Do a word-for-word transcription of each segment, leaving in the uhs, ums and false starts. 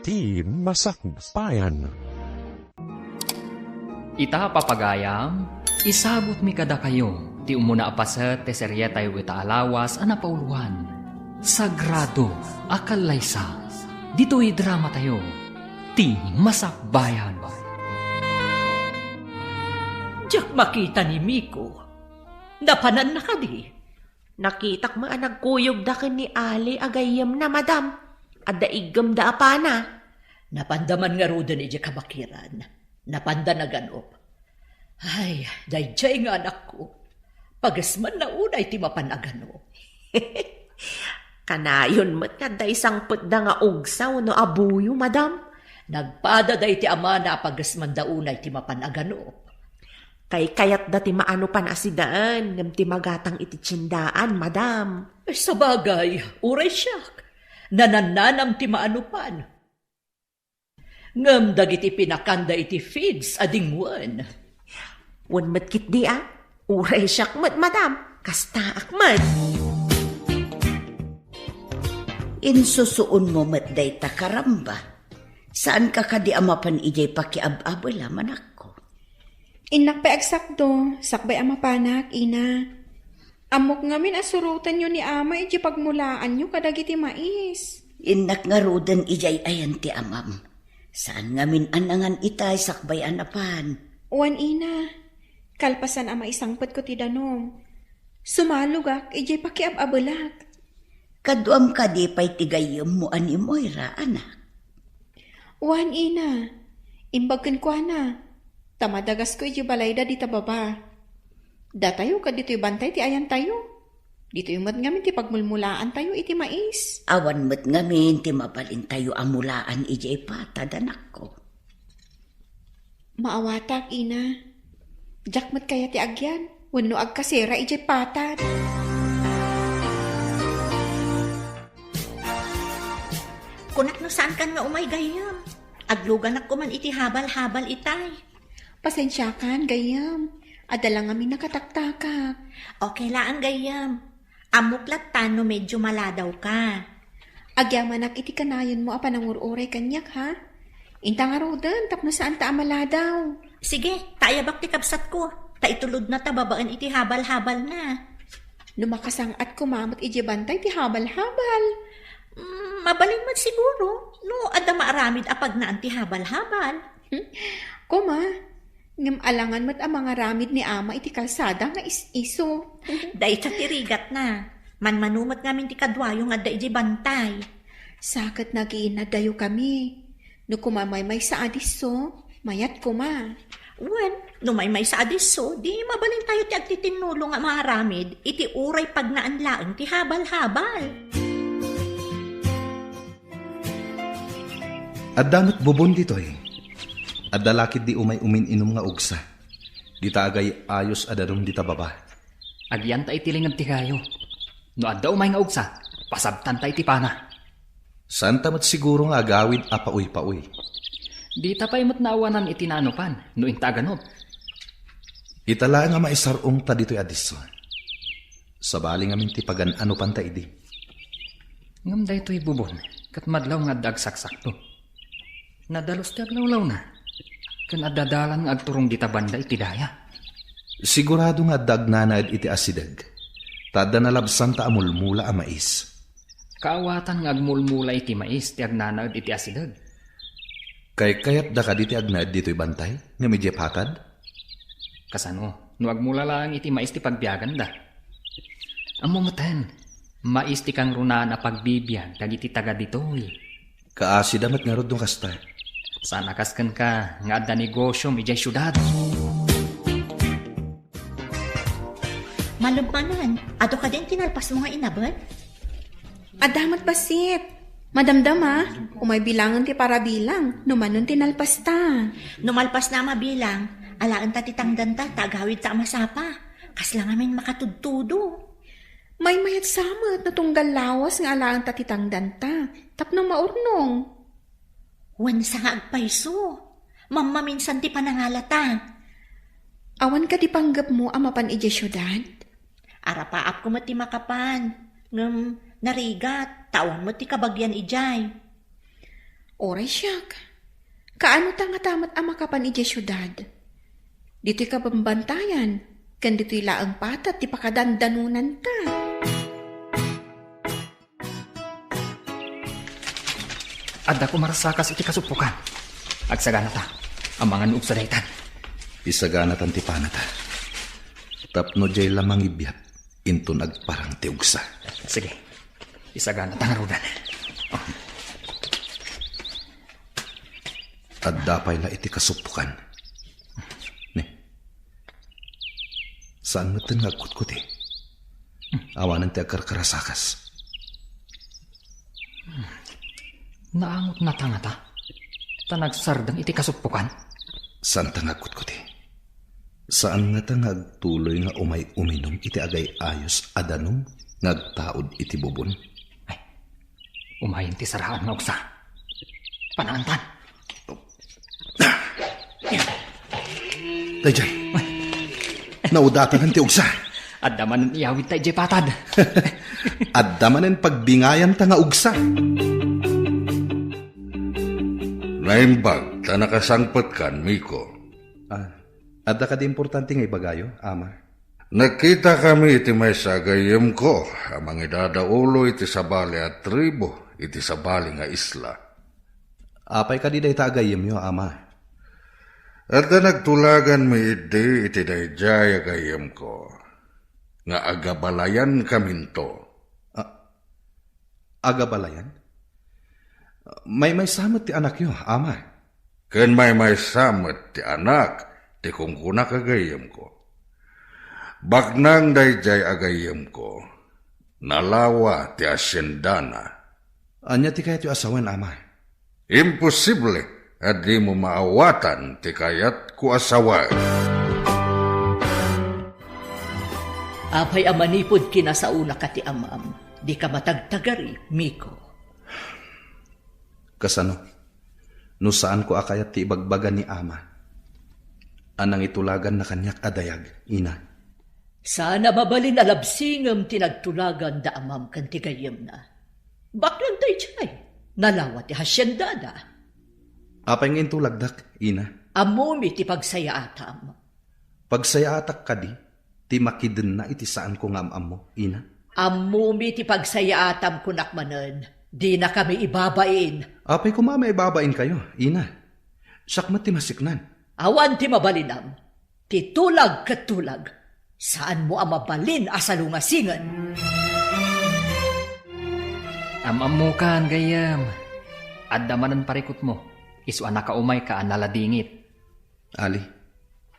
Ti Masakbayan. Ita, papagayam, isabutmi kadakayo ti umuna a paset ti serietayo ita a lawas a napauloan, Sagrado a Kallaysa. Ditoy dramatayo, Ti Masakbayan. Diak makita ni Miko. Napananna kadi? Nakitak met a nagkuyogda ken ni Ali a gayyemna, madam. Adda iggemda a pana. Napanda man ngaruden idiay kabakiran. Napanda naganup. Ay, daydiay nga anakko. Pagesmanna unay ti mapan aganup. Kanayon met nga adda isangpetda nga ugsa wenno abuyo, madam. Nagpada daydi amana a pagesmanda unay ti mapan aganup. Kaykayatda ti maanupan a sidaen, ngem ti magatang iti tiendaan, madam. Sabagay, uray siak. Nanannanam ti maanupan. Ngem dagiti pinakanda iti feeds a dingwen. Wen met ketdi a, uray siak met, madam. Kastaak met. Insusuonmo met dayta, karamba. Saanka kadi a mapan idiay pakiab-abela, manakko? Innak pay agsakto, sakbay a mapanak, ina. Ammok ngamin a surotenyo ni ama idiay pagmulaanyo kadagiti mais. Innak ngaruden idiay ayan ti amam. Saan ngamin a nangan itay sakbay a napan. Wen, ina, kalpasan a maisangpetko ti danum, sumalogak idiay pakiab-abelak. Kaduam kadi pay ti gayyemmo a ni Moira, anak? Wen, ina, imbag kenkuana, ta madagasko idiay balayda dita baba. Datayo ket ditoy bantay ti ayantayo. Ditoy met ngamin ti pagmulmulaantayo iti mais. Awan met ngamin ti mabalintayo a mulaan idiay patad, anakko. Maawatak, ina. Diak met kayat ti agyan wenno agkasera idiay patad. Kunak no saankan nga umay gayyem. Agluganak koman iti habal-habal itay. Pasensiakan, gayyem. Adda la ngamin nakataktakak. Okay laeng, gayyem. Ammok latta no medyo maladawka. Agyamanak iti kanayonmo a panangur-uray kaniak, ha? Inta ngaruden tapno saanta a maladaw. Sige, ta ayabak ti kabsatko. Ta itulodna ta babaen iti habal-habalna. No makasang-at koma met idiay bantay ti habal-habal. Mm, mabalin met siguro no adda maaramid a pagnaan ti habal-habal. Hmm? Koma, ngem alangan met a mangaramid ni ama iti kalsada nga is-iso. Dayta ti rigatna. Manmano met ngamin ti kaduayo nga adda idiay bantay. Sa ket nagiinnadayo kami. No koma maymaysa a disso, mayat koma. Wen, no maymaysa a disso, di mabalintayo ti agtitinnulo nga maaramid iti uray pagnaan laeng ti habal-habal. Adda met bubon ditoy. Adda la ketdi umay umin-inum nga ugsa. Dita agay-ayos a danum dita baba. Agyanta iti linged ti gayo. No adda umay nga ugsa, pasabtanta iti pana. Saanta met siguro nga agawid a pauypaoy. Dita pay met naawanan iti naanupan no inta aganup. Ita laeng a maisar-ongta ditoy a disso. Sabali ngamin ti pagan-anupanta idi. Ngem daytoy bubon ket madlaw nga adda agsaksakto. Nadalus ti aglawlawna, ken adda dalan nga agturong dita banda iti daya. Sigurado nga adda agnanaed iti asideg, ta adda nalabsanta a mulmula a mais. Kaawatan nga agmulmula iti mais ti agnanaed iti asideg. Kaykayatda kadi ti agnaed ditoy bantay, ngem idiay patad? Kasano, no agmula laeng iti mais ti pagbiaganda? Ammo meten, mais ti kangrunaan a pagbibiag dagiti taga ditoy. Kaasida met ngarud no kasta. Saan a kas kenka nga adda negosiom idiay siudad. Malem manen, adu kadin ti nalpasmo nga inabet? Adda met bassit. Madamdama, umay bilangen ti parabilang, no manon ti nalpasta. No malpasna a mabilang, alaenta ti tangdanta ta agawidta a masapa. Kasla ngamin makatudtudo. Maymayat sa met no tunggal lawas nga alaenta ti tangdanta, tapno maurnong. Wen sa nga agpayso, mammaminsan ti panangalata. Awan kadi panggepmo a mapan idiay siudad? Arapaapko met ti makapan, ngem narigat, ta awan met ti kabagian idiay. Uray siak, kaano ta ngata met a makapan idiay siudad? Ditoy kabambantayan, ken ditoy laeng patad ti pakadandanonanta. Adda koma rasakas iti kasuppokan. Agsaganata. Amangan no ugsa daytan. Isaganatan ti panata. Tapno diay la mangibiat, inton agparang ti ugsa. Sige. Isaganata ngaruden. Adda pay la iti kasuppokan. Ne. Saan metten nga agkutkuti? Awanen ti agkarkarasakas. Naangotnata ngata? Ta nagsardeng iti kasuppokan? Saanta nga agkutkuti. Saan ngata nga agtuloy nga umay uminum iti agay-ayos a danum nga agtaud iti bubon? Ay, umayen ti saraan nga ugsa. Panaantan. Daydiay. Naudatanan ti ugsa. Adda manen iyawidta idiay patad. Adda manen pagbingayanta nga ugsa. Naimbag ta nakasangpetkan, Miko. Ah, adda kadi importante nga ibagayo, Ama? Nagkitakami iti maysa a gayyemko a mangidadaulo iti sabali a tribu iti sabali nga isla. Apay kadi dayta a gayyemyo, Ama? Adda nagtulaganmi idi iti daydiay a gayyemko nga agabalayankaminto. Ah, agabalayan? Maymaysa met ti anakyo, Ama. Ken maymaysa met ti anak ti kunkunak a gayyemko. Baknang daydiay a gayyemko, nalawa ti haciendana. Ania ti kayatyo a sawen, Ama? Imposible a dimo maawatan ti kayatko a sawen. Apay a manipud kinasaonaka ti amam, dika matagtagari, Miko? Kasano? No saanko a kayat ti ibagbaga ni Ama a nangitulaganna kaniak a dayag, Ina. Saan a mabalin a labsingem ti nagtulagan da amam ken ti gayyemna. Baknang daydiay, nalawa ti haciendada. Apay nga intulagdak, Ina? Ammomi ti pagsayaatam. Pagsayaatak kadi ti makidenna iti saanko nga am-ammo, Ina? Ammomi ti pagsayaatam, kunak manen, dinakami ibabain. Apay koma maibabainkayo, Ina? Siak met ti masiknan. Awan ti mabalinam. Ti tulag ket tulag. Saanmo a mabalin a salungasingen. Am-ammokan, gayyem. Adda manen parikutmo. Isu a nakaumayka a naladingit. Ali,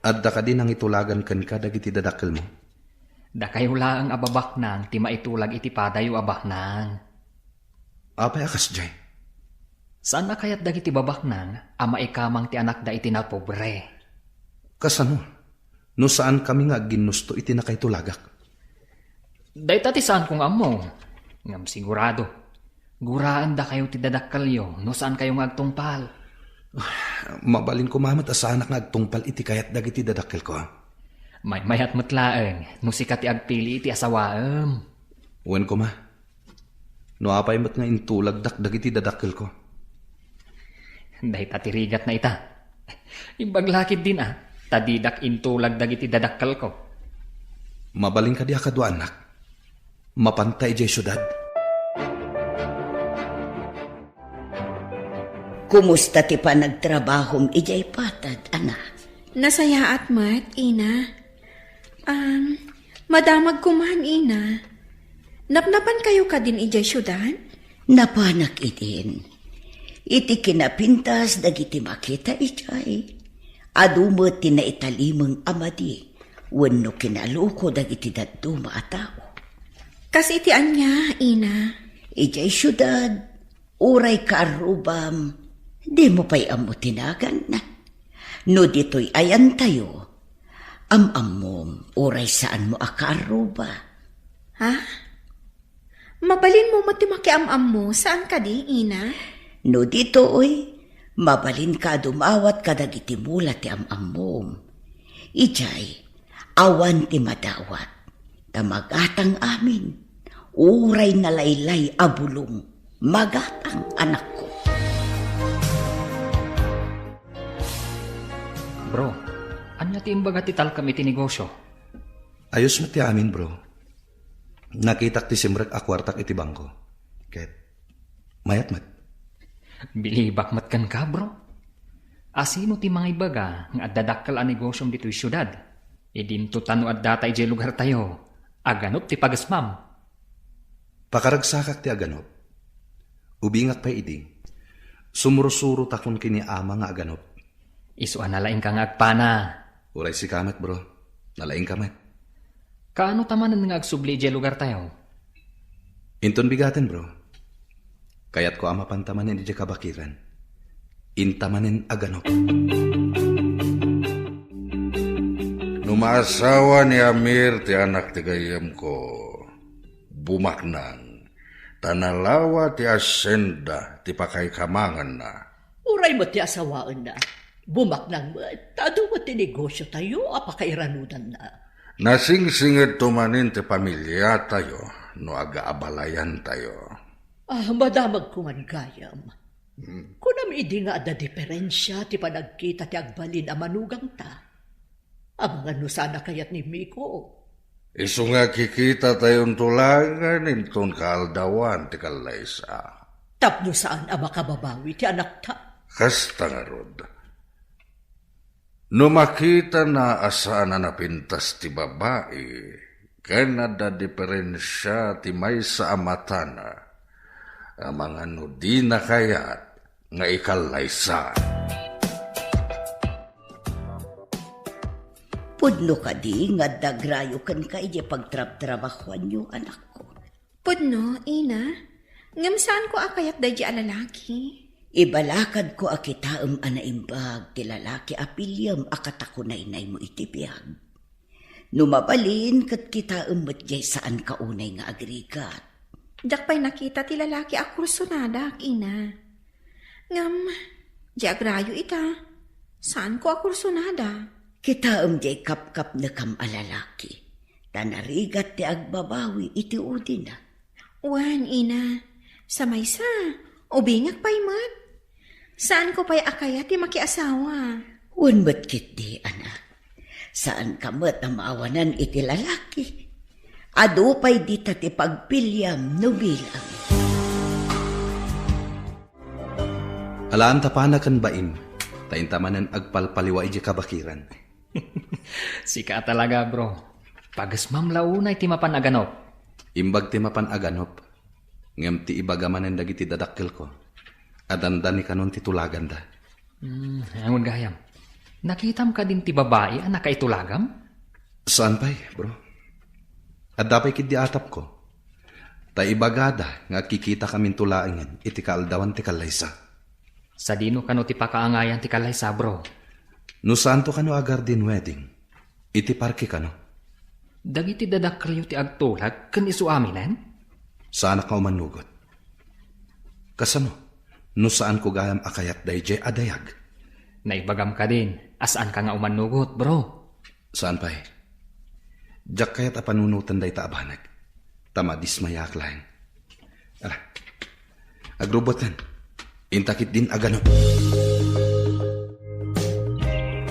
adda kadi nangitulagan kenka dagiti dadakkelmo? Dakayo laeng a babaknang ti maitulag iti padayo a baknang. Apay a kasdiay? Saan a kayat dagiti babaknang a maikamang ti anakda iti napobre. Kasano? No saankami nga agginnusto iti nakaitulagak? Dayta ti saanko nga ammo. Ngem sigurado, guraendakayo ti dadakkelyo no saankayo nga agtungpal. Mabalin koma met a saanak nga agtungpal iti kayat dagiti dadakkelko. Maymayat met laeng no sika ti agpili iti asawaem. Wen koma, no apay met nga intulagdak dagiti dadakkelko. Dayta ti rigatna ita. Imbag la ketdin a, ta didak intulag dagiti dadakkelko. Mabalin kadi a kaduaannak? Mapanta idiay siudad? Kumusta ti panagtrabahom idiay patad, anak? Nasayaat met, Ina. Um, madamag koman, Ina. Napnapankayo kadin idiay siudad? Napanak idin. Iti kinapintas dagiti makita idiay, adu met ti naitalimeng a madi wenno kinaluko dagiti dadduma a tao. Kas iti ania, Ina? Idiay siudad, uray kaarrubam, dimo pay ammo ti naganna. No ditoy ayantayo, am-ammom uray saanmo a kaarruba. Ha? Mabalinmo met ti makiam-ammo, saan kadi, Ina? No ditoy, mabalinka a dumawat kadagiti mula ti am-ammom. Idiay, awan ti madawat, ta magatang amin. Uray nalaylay a bulong, magatang, anakko. Ti imbaga ti talkem iti negosyo. Ayos met ti amin, bro. Nakitak ti simrek a kuartak iti bangko. Ket mayat met. Bilibak met kenka, bro. Asino ti mangibaga nga adda dakkel a negosyom ditoy siudad? Idinto ta no addata idiay lugartayo, aganop ti pagesmam. Pakaragsakak ti aganop. Ubingak pay idi. Sumursurotakon ken ni ama nga aganop. Isu a nalaingka nga agpana. Uray sika met, bro. Nalaingka met. Kaano ta manen nga agsubli idiay lugartayo? Inton bigaten, bro. Kayatko a mapanta manen idiay kabakiran. Inta manen aganop. No maasawa ni Amir ti anak ti gayyemko, bumaknang, ta nalawa ti asyenda ti pakaikamanganna. Uray met ti asawaenna, bumaknang met, ta adu met ti negosyotayo a pakairanudanna. Nasingsingedto manen ti pamiliatayo no agaabalayantayo. Ah, madamagko man gayam. Hmm. Kunam idi nga adda diferensia ti panagkita ti agbalin a manugangta. Amangan no saan a kayat ni Miko. Isu nga kikitatayon to laengen inton kaaldawan ti kallaysa. Tapno saan a makababawi ti anakta. Kasta ngarud. No makitana a saan a napintas ti babai, ken adda diferensia ti maysa a matana, amangan no dina kayat nga ikallaysa. Pudno kadi nga adda agrayo kenka idiay pagtrabtrabahoanyo, anakko? Pudno, ina. Ngem saanko a kayat daydi a lalaki. Ibalakadko a kitaem a naimbag ti lalaki a piliem a katakunaynaymo iti biag. No mabalin, ket kitaem met diay saanka unay nga agrigat. Diak pay nakita ti lalaki a kursonadak, ina. Ngem, di agrayo ita. Saanko a kursonada. Kitaem diay kapkapnekam a lalaki, ta narigat ti agbabawi iti udina. Wen, ina, sa maysa, ubingak pay met. Saanko pay a kayat ti makiasawa. Wen met ketdi, anak. Saanka met a maawanan iti lalaki. Adu pay dita ti pagpiliam no bilang. Alaanta pana ken baim, ta inta manen agpalpaliwa idiay kabakiran. Sika talaga, bro. Pagesmam la unay ti mapan aganop. Imbag ti mapan aganop, ngem ti ibaga manen dagiti dadakkelko a dandani kanon ti tulaganda. Hmm, angon gayam. Nakitam kadin ti babai a nakaitulagam? Saan pay, bro. Adda pay ketdi atapko. Ta ibagada nga agkikitakaminto laengen iti kaaldawan ti kallaysa. Sadino kano ti pakaangayan ti kallaysa, bro? No saanto kano a garden wedding, iti parke kano. Dagiti dadakkelyo ti agtulag ken isu aminen? Saanak nga umannugot. Kasano no saanko gayam a kayat daydiay a dayag? Naibagam kadin a saanka nga umannugot, bro. Saan pay. Diak kayat a panunoten dayta a banag, ta madismayaak laeng. Ala, agrubboten. Inta ketdin aganop.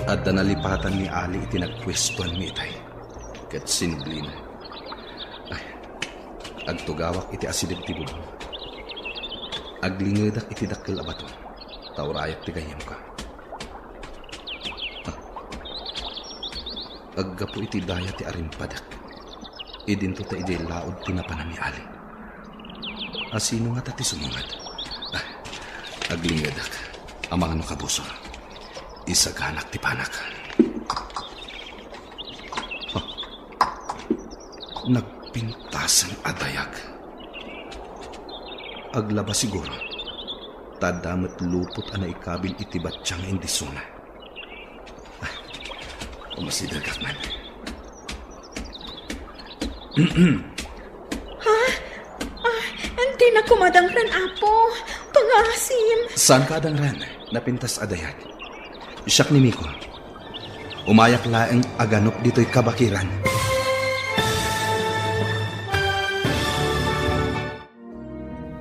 Adda nalipatan ni Ali iti nagpuestuanmi itay, ket sinublina. Ay, agtugawak iti asideg ti bubong. Aglingedak iti dakkel a bato, ta urayak ti gayyemko. Ah. Aggapu iti daya ti arimpadek. Idinto ta idiay laud ti napanan ni Ali. Asino ngata ti sumungad? Ah, aglingedak. Amangan no kabusor. Isaganak ti panak. Ah. Nagpintasen a dayag. Aglaba siguro. Ta adda met lupot a naikabil iti batya nga indisona. Umasidegak man. Ha? Ah, dina kumadangren, Apo. Pangaasim. Saan ka adangren? Napintas a dayag. Siak ni Miko. Umayak laeng aganop ditoy kabakiran.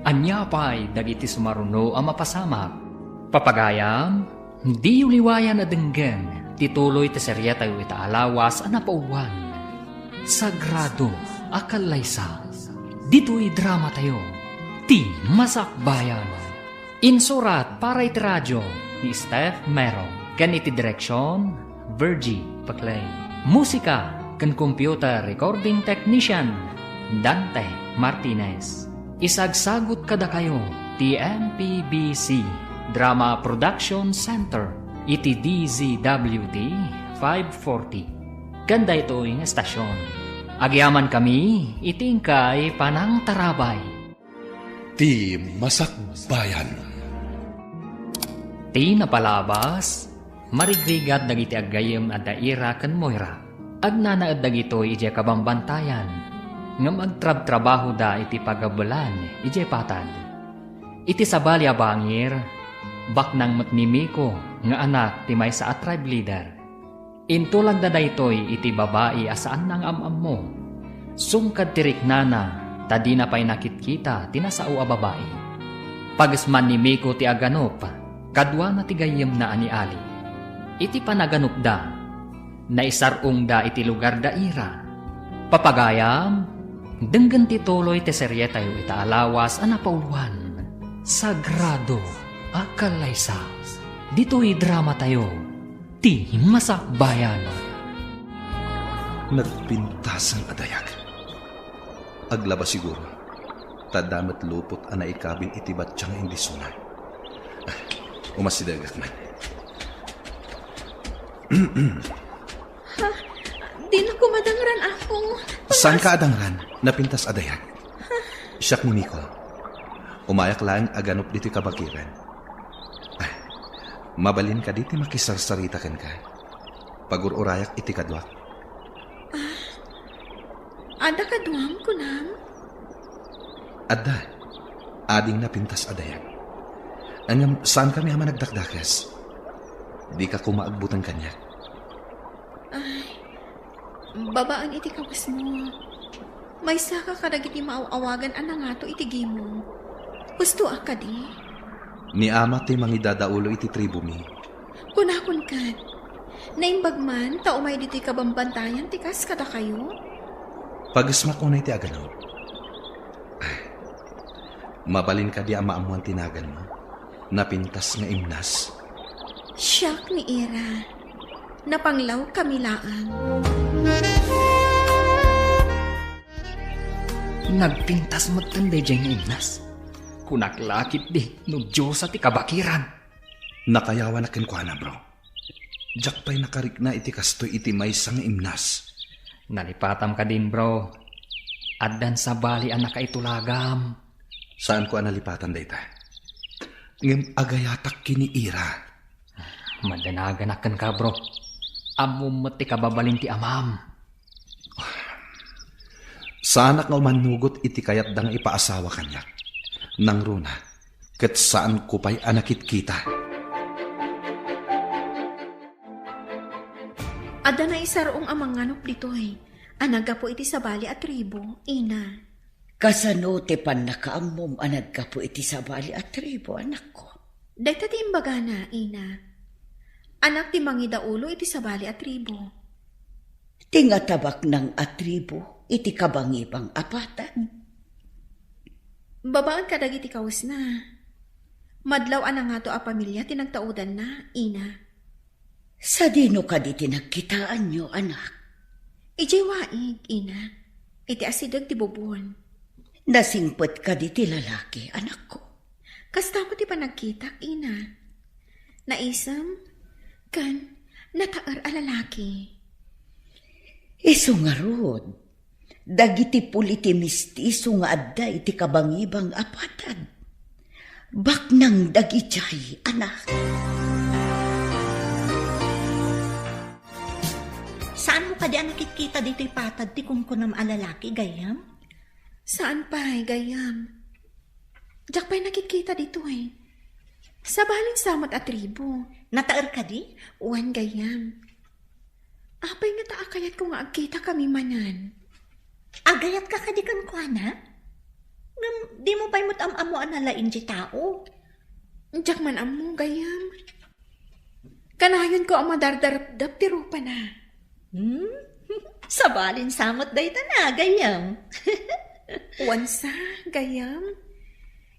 Ania pay dagiti sumaruno a mapasamak? Papagayam, diyo liwayan a denggen Ti tuloy ti serietayo ita a lawas a napauluan, Sagrado a Kallaysa. Ditoy dramatayo, Ti Masakbayan. Insurat para iti radio ni Steph Merong, ken iti direksion, Virgie Paclay. Musika ken computer recording technician, Dante Martinez. Isagsagut kadakayo ti M P B C Drama Production Center iti D Z W T five forty. Ken daytoy nga estasion, agyamankami iti inkay panangtarabay. Ti Masakbayan. Ti napalabas, marigrigat dagiti aggayyem a da Ira ken Moira. Agnanaed dagitoy idiay kabambantayan, ngem agtrabtrabahoda iti pagabelan idiay patad. Iti sabali a bangir, baknang met ni Miko nga anak ti maysa a tribe leader. Intulagda daytoy iti babai a saanna nga am-ammo. Sungkad ti riknana, ta dina pay nakitkita ti nasao a babai. Pagesman ni Miko ti aganup, kaduana ti gayyemna a ni Ali. Iti panaganupda, naisar-ongda iti lugar da Ira. Papagayam, denggen ti tuloy ti serietayo ita a lawas a napauluan, Sagrado a Kallaysa. Ditoy dramatayo, Ti Masakbayan. Nagpintasan a dayag. Aglaba siguro, ta adda met lupot a naikabin iti battiang indisuna. Ah, umasidegak man. Ha? Dina ko madangran, Apo. Saanka a dangran? Napintas a dayag. Siak ni Miko. Umayak laeng aganup ditoy kabakiran. Ah, mabalin kadi ti makisarsarita kenka? Pagur-urayak iti kaduak. Adda kaduam, kunam? Adda. Ading napintas a dayag. Ngem saankami a managdakdakes. Dika koma agbuteng kaniak. Babaen iti kawesmo, maysaka kadagiti maaw-awagan a nangato iti gimong. Hustoak kadi? Ni ama ti mangidadaulo iti tribomi. Kunakon ket, naimbag man ta umay ditoy kabambantayan ti kas kadakayo? Pagesmak unay ti aganup. Mabalin kadi a maammoan ti naganmo? Napintas nga imnas. Siak ni Ira. Napanglaw kami laeng. Nagpintas metten daydiay nga imnas. Kunak la ketdi no Diosa ti kabakiran. Nakayawanak kenkuana, bro. Diak pay nakarikna iti kastoy iti maysa nga imnas. Nalipatam kadin, bro. Addan sabali a nakaitulagam. Saanko a nalipatan dayta. Ngem agayatak ken ni Ira. Madanaganak kenka, bro. Ammom met ti kababalin ti amam. Saanak nga umannugot iti kayatda nga ipaasawa kaniak. Nangruna, ket saanko pay a nakitkita. Adda naisar-ong a manganup ditoy a naggapu iti sabali a tribu, Ina. Kasano ti pannakaammom a naggapu iti sabali a tribu, anakko? Dayta ti imbagana, Ina. Anak ti mangidaulo iti sabali a tribu. Ti ngatabaknang a tribu iti kabangibang a patag. Babaen kadagiti kawesna. Madlaw a nangato a pamilia ti nagtaudanna, Ina. Sadino kadi ti nagkitaanyo, anak? Idiay waig, Ina. Iti asideg ti bubon. Nasingpet kadi ti lalaki, anakko? Kasta met ti panagkitak, Ina. Naisem, ken nataer a lalaki. Isu ngarud, dagiti puli ti mistiso nga adda iti kabangibang a patag. Baknang dagidiay, anak. Saanmo kadi a nakitkita ditoy patag ti kunkunam a lalaki, gayyem? Saan pay, gayyem. Diak pay nakitkita ditoy. Sabalin sa met a tribu. Nataer kadi? Wen, gayyem. Apay ngata a kayatko nga agkitakami manen? Agayatka kadi kenkuana? Ngem dimo pay met am-ammo a nalaing ti tao? Diak man ammo, gayyem. Kanayonko a madardarepdep ti rupana. Hmm? Sabalin sa met dayta na, gayyem. Wen sa, gayyem.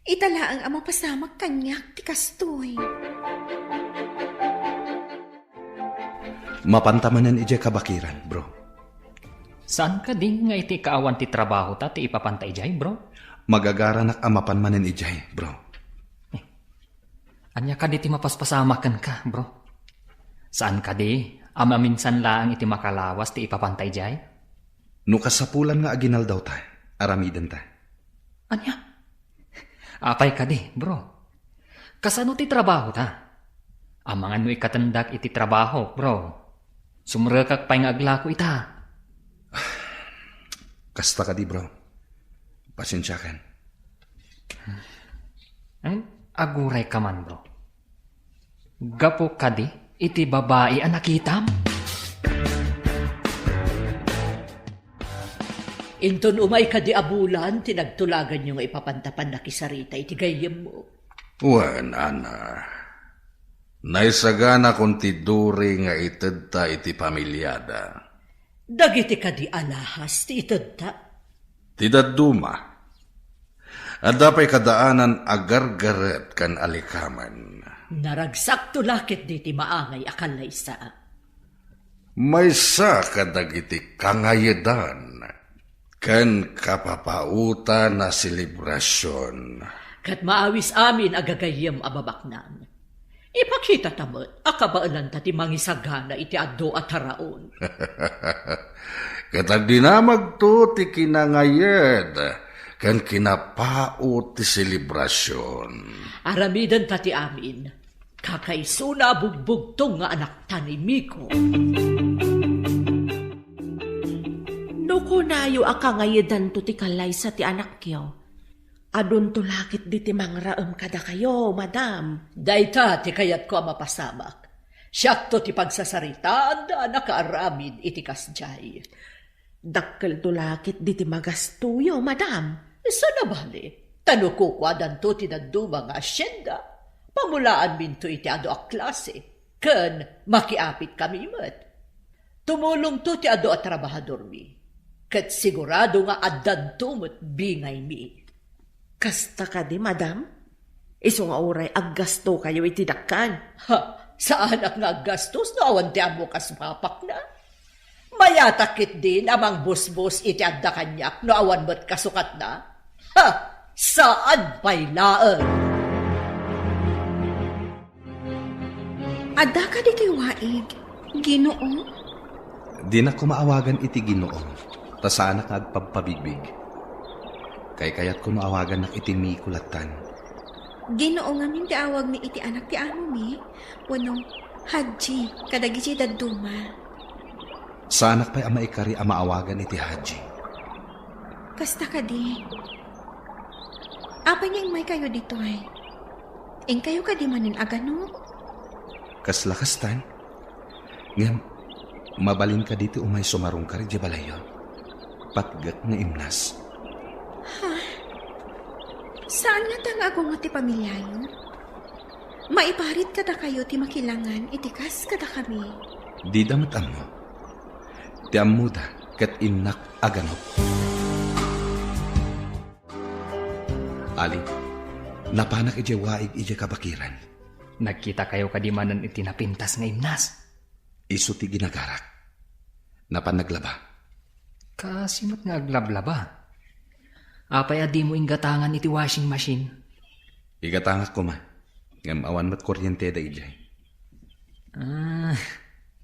Ita laeng a mapasamak kaniak ti kastoy. Mapanta manen idiay kabakiran, bro. Saan kadi nga iti kaawan ti trabahota ti ipapanta idiay, bro? Magagaranak a mapan manen idiay, bro. Ania kadi ti mapaspasamak kenka, bro? Saan kadi a maminsan laeng iti makalawas ti ipapanta idiay? No kasapulan nga aginaldawta, aramidenta. Ania? Apay kadi, bro? Kasano ti trabahota? Amangan no ikatendak iti trabahok, bro. Sumrekak pay nga aglako ita. Kasta kadi, bro. Pasensiakan. Hmm? Agurayka man, bro. Gapu kadi iti babai a nakitam? Inton umay kadi a bulan ti nagtulaganyo nga ipapanta pannakisarita iti gayyemmo? Wen, Ana. Naisaganakon ti duri nga itedta iti familiada. Dagiti kadi alahas ti itedta? Ti dadduma. Adda pay kadaanan a gargaret ken alikamen. Naragsakto la ketdi ti maangay a kallaysa. Maysa kadagiti kangayedan ken kapapaotan a selebrasion. Ket maawis amin a gagayyem a babaknang. Ipakitata met a kabaelanta ti mangisagana iti adu a taraon. Ket agdinamagto ti kinangayed ken kinapao ti selebrasion. Aramidenta ti amin. Kakaisuna a bugbugtong nga anakta ni Miko. No kunayo a kangayedanto ti kallaysa ti anakyo, adunto la ketdi ti mangraem kadakayo, madam. Dayta ti kayatko a mapasamak. Siakto ti pagsasaritaanda a nakaaramid iti kasdiay. Dakkelto la ketdi ti magastoyo, madam. Saan a bale, ta no kukuadanto ti dadduma nga asienda, pamulaanminto iti adu a klase, ken makiapitkami met. Tumulongto ti adu a trabahadormi, ket sigurado nga addanto met bingaymi. Kasta kadi, madam? Isu nga uray aggastokayo iti dakkan? Ha, saanak nga aggastos no awan ti ammok a sumapakna. Mayatak ketdin a mangbusbos iti adda kaniak no awan met kasukatna? Ha, saan pay laeng. Adda kadi toy waig, Ginoo? Dinak koma awagan iti Ginoo, ta saanak nga agpabpabigbig. Kaykayatko no awagannak iti Miko lattan. Ginoo ngamin ti awagmi iti anak ti amomi, wenno Hadji kadagiti dadduma. Saanak pay a maikari a maawagan iti Hadji. Kasta kadi. Apay nga immaykayo ditoy? Inkayo kadi manen a ganop? Kasla kastan. Ngem, mabalin kadi ti umay sumarungkar idiay balayyo? Patgek nga imnas. Ha? Saan ngata nga agungot ti pamiliayo? Maiparit kadakayo ti makilangan iti kas kadakami. Dida met ammo. Ti ammoda ket innak a ganop. Ali, napanak idiay waig idiay kabakiran. Nagkitakayo kadi manen iti napintas nga imnas? Isu ti ginagarak. Napan naglaba. Kaasi met nga aglablaba. Apay a dimo inggatangan iti washing machine? Igatangak koma. Ngem awan met kuryente da idiay. Ah,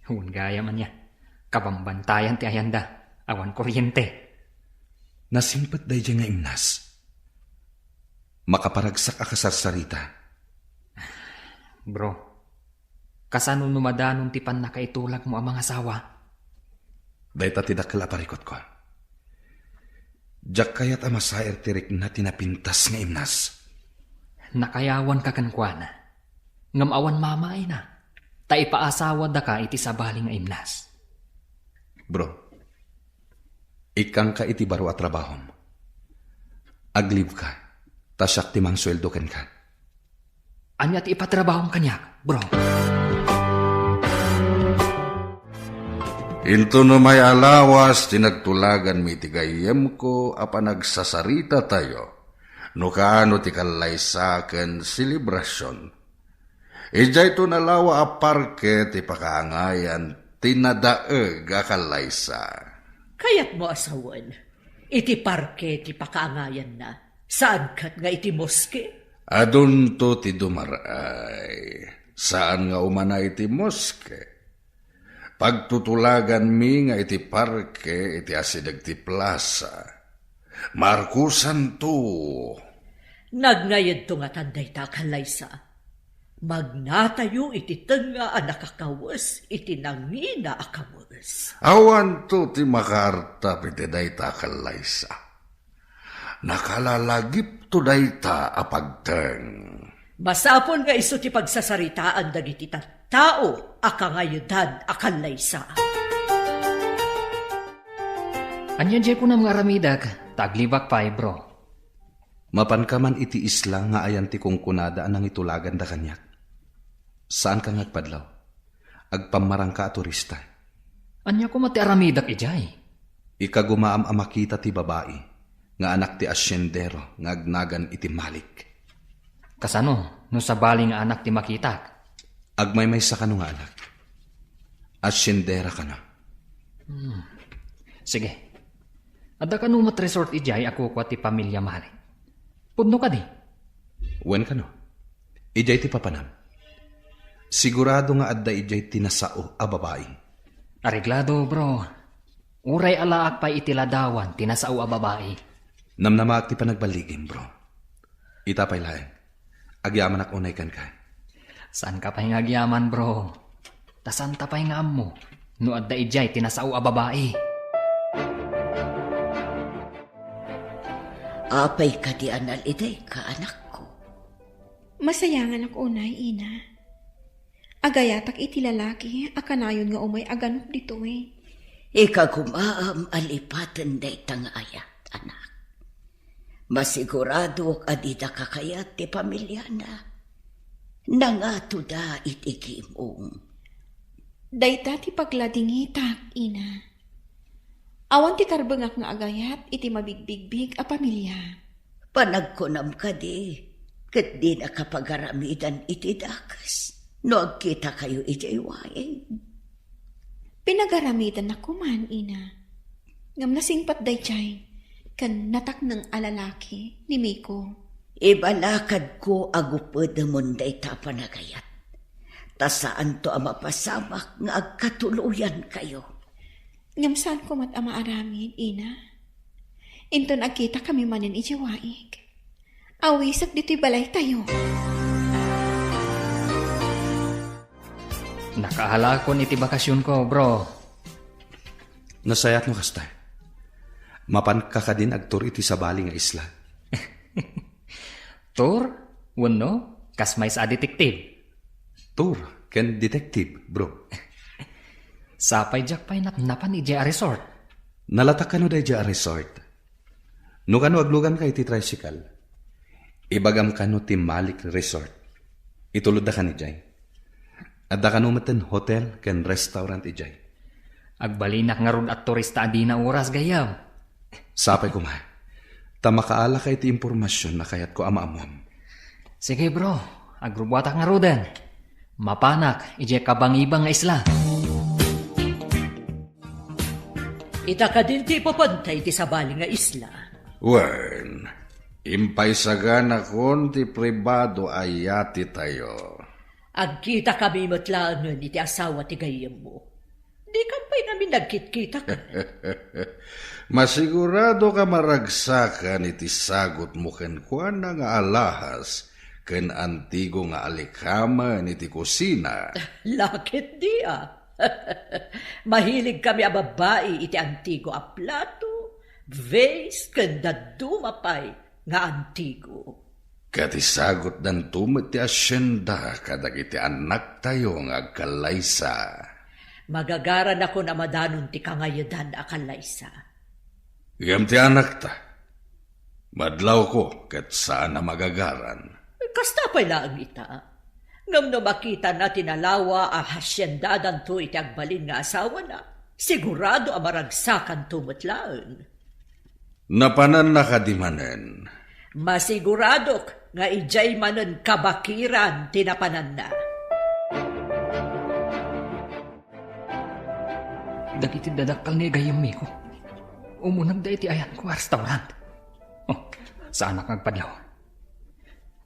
wen gayam ania. Kabambantayan ti ayanda. Awan kuryente. Nasimpet daydiay nga imnas. Makaparagsak a kasarsarita. Bro, kasano no madanon ti pannakaitulagmo a mangasawa? Dayta ti dakkel a parikutko. Diak kayat a masair ti rikna ti napintas nga imnas. Nakayawanka kenkuana, ngem awan mamaina, ta ipaasawadaka iti sabali nga imnas. Bro, ikkanka iti baro a trabahom. Aglibka, ta siak ti mangsueldo kenka. Ania ti ipatrabahom kaniak, bro? Intono may a lawas ti nagtulaganmi iti gayyemko a panagsasarita tayo, no kaano ti kallaysa ken selebrasion. Idiayto nalawa a parke ti pakaangayan ti nadaeg a kallaysa. Kayatmo a sawen, iti parke ti pakaangayanna, saan ket nga iti moske? Adunto ti dumar-ay. Saan nga umana iti moske. Pagtutulaganmi nga iti parke iti asideg ti plasa. Markusanto. Nagngaydto ngatan dayta a kallaysa. Magnatayo iti tengnga a nakakawes iti nangina a kawes. Awanto ti makaartap iti dayta a kallaysa. Nakalalagipto dayta a pagteng. Masapul nga isu ti pagsasaritaan dagiti tattao a kangayedan a kallaysa. Ania diay kunam nga aramidek, ta aglibak pay, bro? Mapanka man iti isla nga ayan ti kunkunada a nangitulaganda kaniak? Saanka nga agpadlaw? Agpammarangka a turista. Ania koma ti aramidek idiay? Ikagumaam a makita ti babai nga anak ti asiendero nga agnagan iti Malik. Kasano no sabali nga anak ti makitak? Agmaymaysa kano nga anak. Asiendera kano. Hmm. Sige. Adda kano met resort idiay a kukua ti pamilia Malik? Pudno kadi? Wen kano. Idiay ti papanam. Sigurado nga adda idiay ti nasao a babai. Areglado, bro. Uray alaak pay iti ladawan ti nasao a babai. Namnamaak ti panagballigim, bro. Ita pay laeng. Agyamanak unay kenka. Saanka pay nga agyaman, bro? Ta saanta pay nga ammo no adda idiay ti nasao a babai. Apay kadi a nalidayka, anakko? Masayanganak unay, ina. Agayatak iti lalaki a kanayon nga umay a ganok ditoy. Ikagumaam a lipaten dayta nga ayat, anak. Masiguradok a dida kakayat ti pamiliana. Nangatoda iti gimong. Dayta ti pagladingitak, ina. Awan ti karbengak nga agayat iti mabigbigbig a pamilia. Panagkunam kadi, ket dinaka pagaramidan iti dakes no agkitakayo idiay waig? Pinagaramidannak koman, ina. Ngem nasingpet daydiay ken natakneng a lalaki ni Miko. Ibalakadko a gupedemon dayta a panagayat, ta saanto a mapasamak nga agkatuloyankayo. Ngem saanko met a maaramid, ina. Inton agkitakami manen idiay waig, awisek ditoy balaytayo. Nakaalakon iti bakasionko, bro. Nasayaat no kasta. Mapanka kadin agtour iti sabali nga isla? Tour? Wenno, kas maysa a detective? Tour ken detective, bro. Sapay diak pay napnapan idiay a resort. Nalatak kano daydiay a resort? No kano agluganka iti tricycle, ibagam kano ti Malik Resort. Itulodda kan idiay. Adda kano metten hotel ken restaurant idiay. Agbalinak ngarud a turista a dina oras, gayyem. Sapay koma. Ta makaalaka iti impormasion a kayatko a maammuam. Sige, bro. Agrubuatak ngaruden. Mapanak idiay kabangibang nga isla. Ita kadin ti ipapanta iti sabali nga isla. Wen, impaysaganakon ti pribado a yatitayo. Agkitakami met laengen iti asawa ti gayyemmo. Dikam pay ngamin nagkitkita. Masigurado ka maragsakan iti sagutmo kenkuana nga alahas ken antigo nga alikamen iti kusina. Laketdi a. Mahilig kami a babbai iti antigo a plato, vase, ken dadduma pay nga antigo. Ket isagutdanto met ti asienda kadagiti annaktayo nga agkallaysa. Magagaranakon a madanon ti kangayedan a kallaysa. Ngem ti annakta, madlawko ket saan a magagaran. Kasta pay laeng ita. Ngem no makitana ti nalawa a hasiendadanto iti agbalin nga asawana, Sigurado a maragsakanto met laeng. Napananna kadi manen? Masiguradok nga idiay manen kabakiran ti napananna. Dagiti dadakkel ni gayyemmiko, umunegda iti ayanko a restaurant. Oh, saanak nga agpadlaw.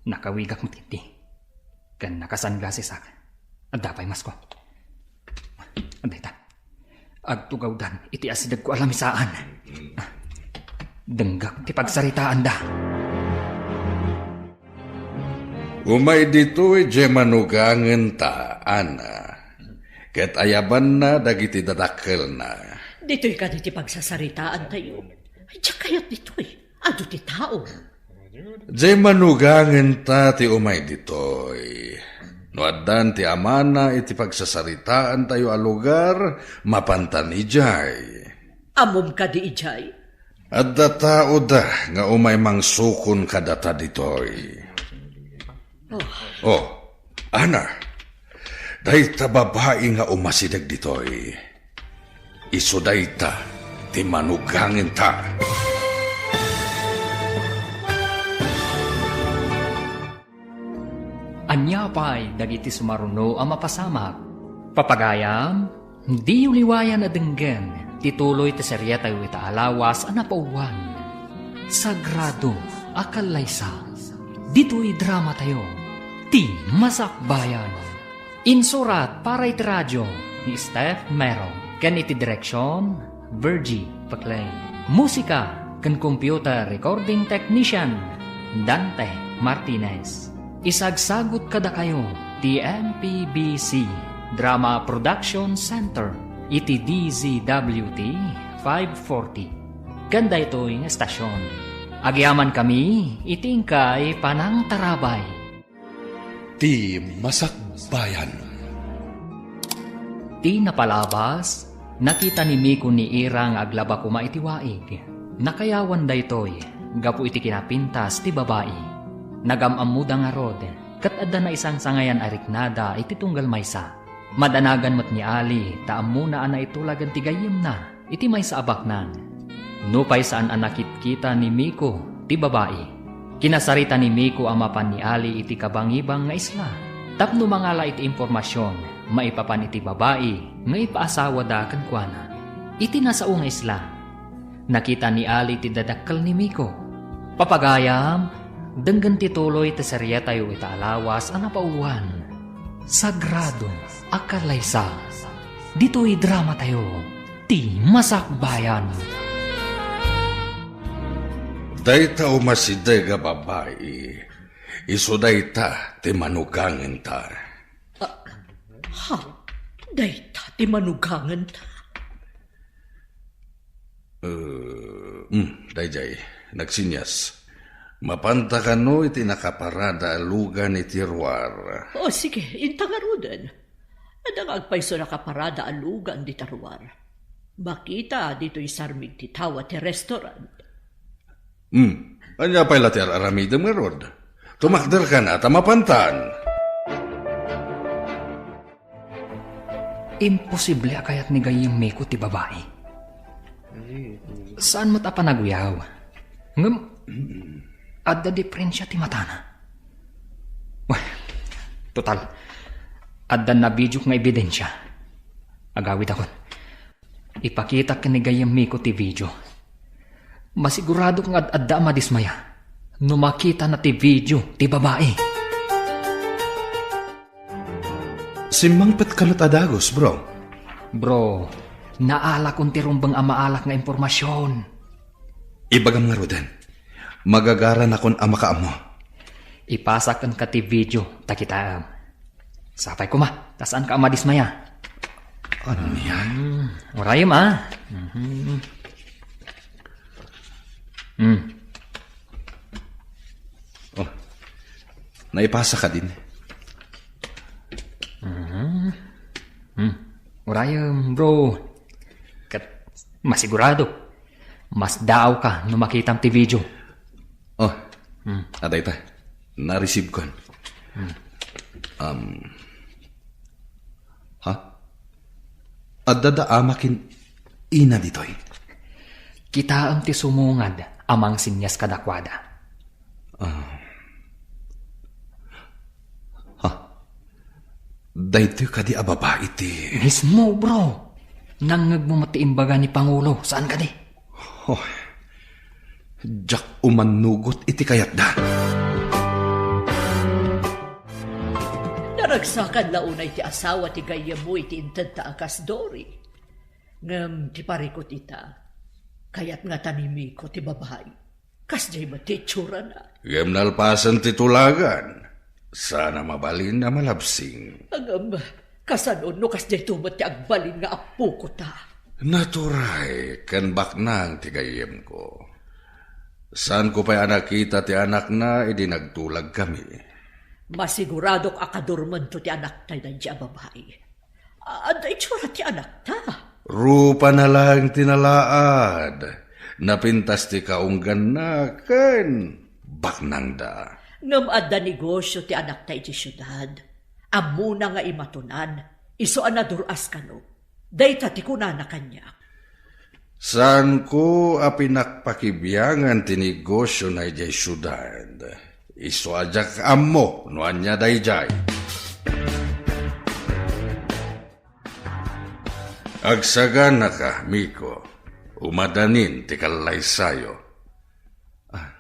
Nakawigak met ketdi. Ken nakasunglassesak. Adda pay masko. Adda ita. Agtugawdan iti asidegko a lamisaan. Denggak ti pagsaritaanda. Umay ditoy diay manugangenta, Ana. Ket ayabanna dagiti dadakkelna. Ditoy kadi ti pagsasaritaantayo? Diak kayat ditoy. Adu ti tao. Diay manugangenta ti umay ditoy. No addan ti amana iti pagsasaritaantayo a lugar, mapantan idiay. Ammom kadi idiay? Adda taoda nga umay mangsukon kadata ditoy. Oh. Oh, Ana, dayta babai nga umasideg ditoy. Isu dayta ti manugangenta. Ania pay dagiti sumaruno a mapasamak? Papagayam, diyo liwayan a denggen ti tuloy ti serietayo ita a lawas a napauluan, Sagrado a Kallaysa. Ditoy dramatayo, ti Masakbayan. Insurat para iti radio ni Steph Mero ken iti direksion, Virgie Paclay. Musika ken computer recording technician, Dante Martinez. Isagsagut kadakayo ti M P B C Drama Production Center iti D Z W T five forty. Ken daytoy nga estasion, agyamankami iti inkay panangtarabay. Ti Masakbayan. Ti napalabas, nakita ni Miko ni Ira nga aglaba koma iti waig. Nakayawan daytoy gapu iti kinapintas ti babai. Nagam-ammoda ngarud, ket adda naisangsangayan a riknada iti tunggal maysa. Madanagan met ni Ali ta ammona a naitulagan ti gayyemna iti maysa a baknang. Nupay saan a nakitkita ni Miko ti babai, kinasarita ni Miko a mapan ni Ali iti kabangibang nga isla tapno mangala iti impormasion maipapan iti babai nga ipaasawada kenkuana. Iti nasao nga isla, nakita ni Ali ti dadakkel ni Miko. Papagayam, denggen ti tuloy ti serietayo ita a lawas a napauluan, Sagrado a Kallaysa. Ditoy dramatayo, ti Masakbayan. Dayta umasideg a babai, isu dayta ti manugangenta. Ah, ha? Dayta ti manugangenta? Eh, mm, daydiay, nagsinyas. Mapanta kano iti nakaparada a lugan iti ruar? O, sige, inta ngaruden. Adda nga agpayso nakaparada a lugan dita ruar. Makita ditoy sarmig ti tawa ti restaurant. Hmm, ania pay la ti ar-aramidem ngarud? Tumakder kana ta mapantan. Imposible a kayat ni gayyem Miko ti babai. Saan met a panaguyaw. Ngem, adda diferensia ti matana. Wen, total, adda nabidiok nga ebidensia. Agawidakon. Ipakitak ken ni gayyem Miko ti video. Masiguradok nga ad-adda a madismaya no makitana ti video ti babai. Simmangpetka met a dagus, bro. Bro, naalakon ti rumbeng a maalak nga impormasion. Ibagam ngaruden, magagaranakon a makaammo. Ipasak kenka ti video ta kitaem. Sapay koma, ta saanka a madismaya. Ania? Hmm, urayem, a. Mhm. Hmm. Oh, naipasa kadin. Mhm. Hmm. Urayem, bro. Ket masiguradok, masdaawka no makitam ti video. Oh, hmm, adda ita. Na-receive kon. Hmm. Um, ha? Adda da ama ken Ina ditoy. Kitaem ti sumungad a mangsinyas kadakuada. Ah. Ha? Daytoy kadi a babai ti Mismo, bro. Nangngegmo met ti imbaga ni Pangulo, saan kadi? Oh. Diak umannugot iti kayatda. Naragsakan la unay ti asawa ti gayyemmo iti intedta a kas Dory. Ngem ti parikut ita, kayat ngata ni Miko ti babai. Kasdiay met ti itsurana. Ngem nalpasen ti tulagan, saan a mabalin a malabsing. Ngem, kasano no kasdiay to met ti agbalin nga apoko ta? Naturay ken baknang ti gayyemko. Saanko pay a nakita ti anakna idi nagtulagkami. Masiguradok a kadurmento ti anakta daydi a babai. Adda itsura ti anakta. Rupana laeng ti nalaad. Napintas ti kaungganna ken baknangda. Ngem adda negosio ti anakta iti siudad. Ammona nga imatonan, isu a nadur-as kano. Dayta ti kunana kaniak. Saanko a pinakpakibiangan ti negosiona idiay siudad. Isu a diak ammo no ania daydiay. Agsaganaka, Miko. Umadanin ti kallaysayo. Ah,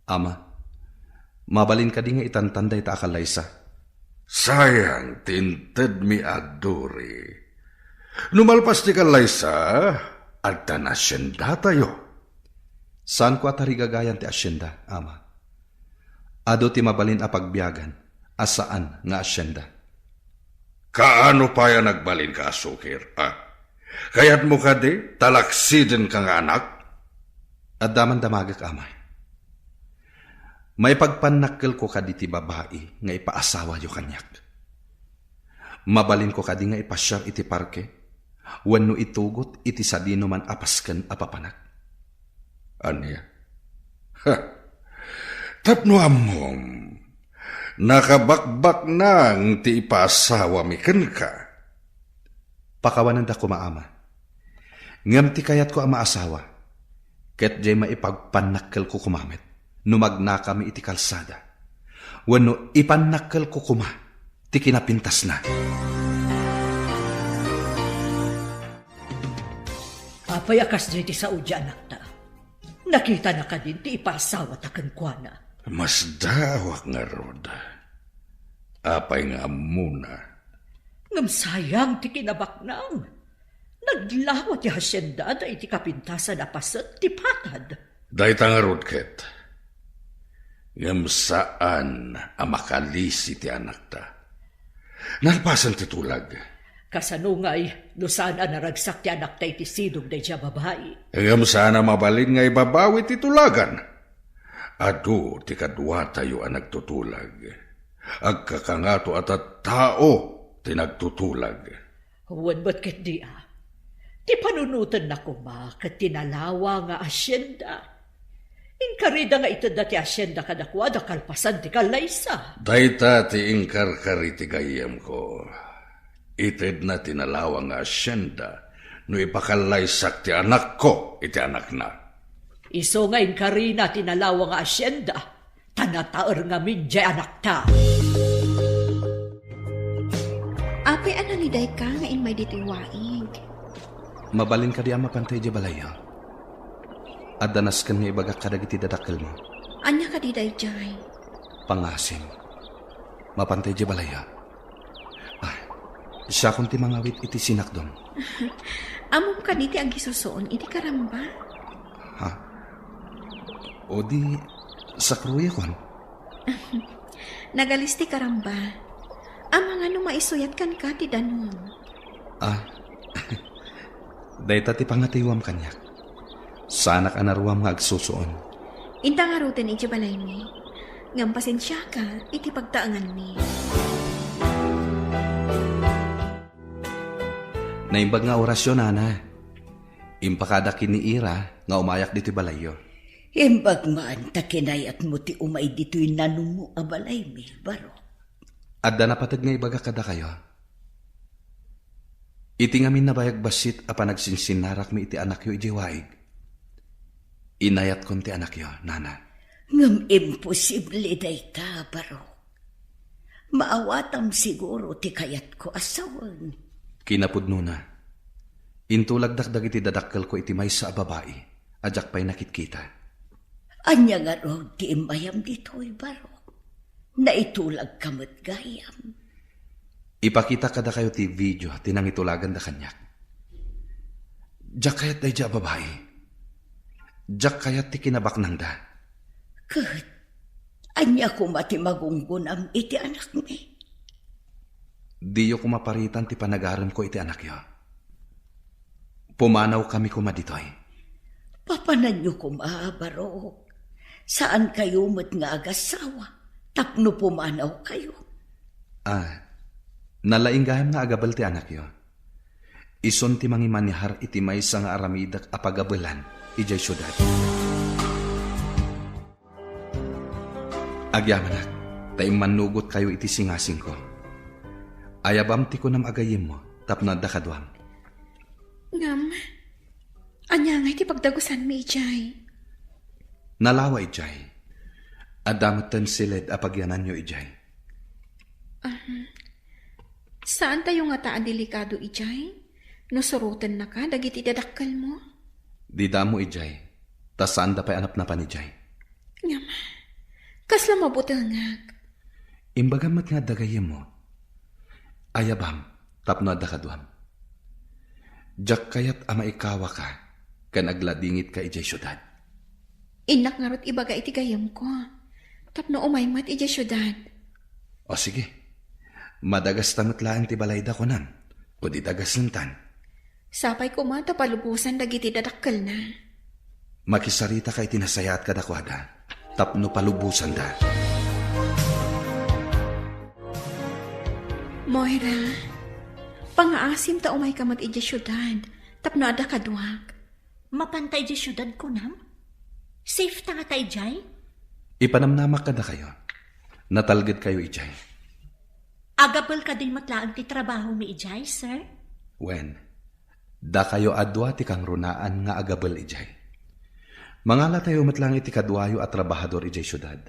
Ama, mabalin kadi nga itantan dayta a kallaysa? Sayang ti intedmi a Dory. No malpas ti kallaysa, adda naasiendatayo. Saanko a tarigagayan ti asienda, Ama. Adu ti mabalin a pagbiagan a saan nga asienda. Kaano pay a nagbalinka a sukir, a? Kayatmo kadi, talaksidenka nga anak? Adda man damagek, Ama. Maipagpannakkelko kadi ti babai nga ipaasawayo kaniak. Mabalinko kadi nga ipasiar iti parke wenno itugot iti sadinoman a pasken a papanak? Ania? Ha! Tapno ammom, nakabakbaknang ti ipaasawami kenka. Pakawanenda koma, Ama. Ngem ti kayatko a maasawa, ket diay maipagpannakkelko koma met no magnakami iti kalsada, wenno ipannakkelko koma ti kinapintasna. Apay a kasdiay ti sao ti anakta? Nakitana kadin ti ipaasawata kenkuana? Masdaawak ngarud. Apay nga ammona? Ngem sayang ti kinabaknang. Naglawa ti hasiendada iti kapintasan a paset ti patad. Dayta ngarud ket. Ngem saan a makalisi ti anakta. Nalpasen ti tulag. Kasano ngay no saan a naragsak ti anakta iti sidong daydiay a babai? Ngem saan a mabalin nga ibabawi ti tulagan. Adu ti kaduatayo a nagtutulag. Agkakangato a tattao ti nagtutulag. Wen met ketdi a, ti panunotenna koma ket ti nalawa nga asienda. Inkarida nga itedda ti asienda kadakuada kalpasan ti kallaysa. Dayta ti inkarkari ti gayyemko. Itedna ti nalawa nga asienda no ipakallaysak ti anakko iti anakna. Isu nga inkarina ti nalawa nga asienda, ta nataer ngamin diay anakta. Apay a nalidayka nga immay ditoy waig? Mabalin kadi a mapantay idiay balayyo? Adda nasken nga ibagak kadagiti dadakkelmo. Ania kadi daydiay? Pangasim. Mapantay idiay balayyo? Ah, siakon ti mangawit iti sinakdom. Ammom kadi ti agisusuon iti karamba? Ha? O di, sakruyakon? Nagalis ti karamba. Amangan no maisuyat kenka ti danum. Ah, dayta ti pangatayuam kaniak. Saanak a naruam nga agsusuon. Inta ngaruden idiay balaymi. Ngem pasensiaka iti pagtaenganmi. Naimbag nga orasyo, Nana. Impakadak ken ni Ira nga umayak ditoy balayyo. Imbag man ta kinayatmo ti umay ditoy nanummo a balaymi, Barok. Adda napateg nga ibagak kadakayo. Iti ngamin nabayag bassit a panagsinsinnarakmi iti anakyo idiay waig, inayatkon ti anakyo, nana. Ngem imposible dayta, Barok. Maawatam siguro ti kayatko a sawen. Kinapudnona, intulagdak dagiti dadakkelko iti maysa a babai a diak pay nakitkita. Ania ngarud ti immayam ditoy, Barok? Naitulagka met gayam. Ipakitak kadakayo ti video ti nangitulaganda kaniak. Diak kayat daydiay a babai. Diak kayat ti kinabaknangda. Ket ania koma ti magunggonam iti anakmi? Diyo koma paritan ti panagaremko iti anakyo. Pumanawkami koma ditoy. Papananyo koma, Barok. Saankayo met nga agasawa tapno pumanawkayo. Ah, nalaing gayam nga agabel ti anakyo. Isun ti mangimanihar iti maysa nga aramidek a pagabelan idiay siudad. Agyamanak, ta immannugotkayo iti singasingko. Ayabam ti kunam a gayyemmo tapno adda kaduam. Ngem, ania ngay ti pagdagusanmi idiay? Nalawa idiay. Adda metten siled a pagyananyo idiay. Ahem. Saantayo ngata a delikado idiay no surotennaka dagiti dadakkelmo? Dida ammo idiay, ta saanda pay a napnapan idiay. Ngem, kasla mabutengak. Imbagam met nga adda gayyemmo. Ayabam tapno adda kaduam. Diak kayat a maikawaka ken agladingitka idiay siudad. Innak ngarud ibaga iti gayyemko tapno umay met idiay siudad. O sige, madagasta met laeng ti balayda, kunam, o di dagasentan. Sapay koma ta palubosan dagiti dadakkelna. Makisarita ka iti nasayaat kadakuada tapno palubosanda. Moira, pangaasim ta umayka met idiay siudad tapno adda kaduak. Mapanta idiay siudad, kunam? Safe ta ngata idiay? Ipanamnamak kadakayo. Natalgedkayo idiay. Agabel kadi met laeng ti trabahomi idiay, sir? Wen, dakayo a dua ti kangrunaan nga agabel idiay. Mangalatayo met laeng iti kaduayo a trabahador idiay siudad.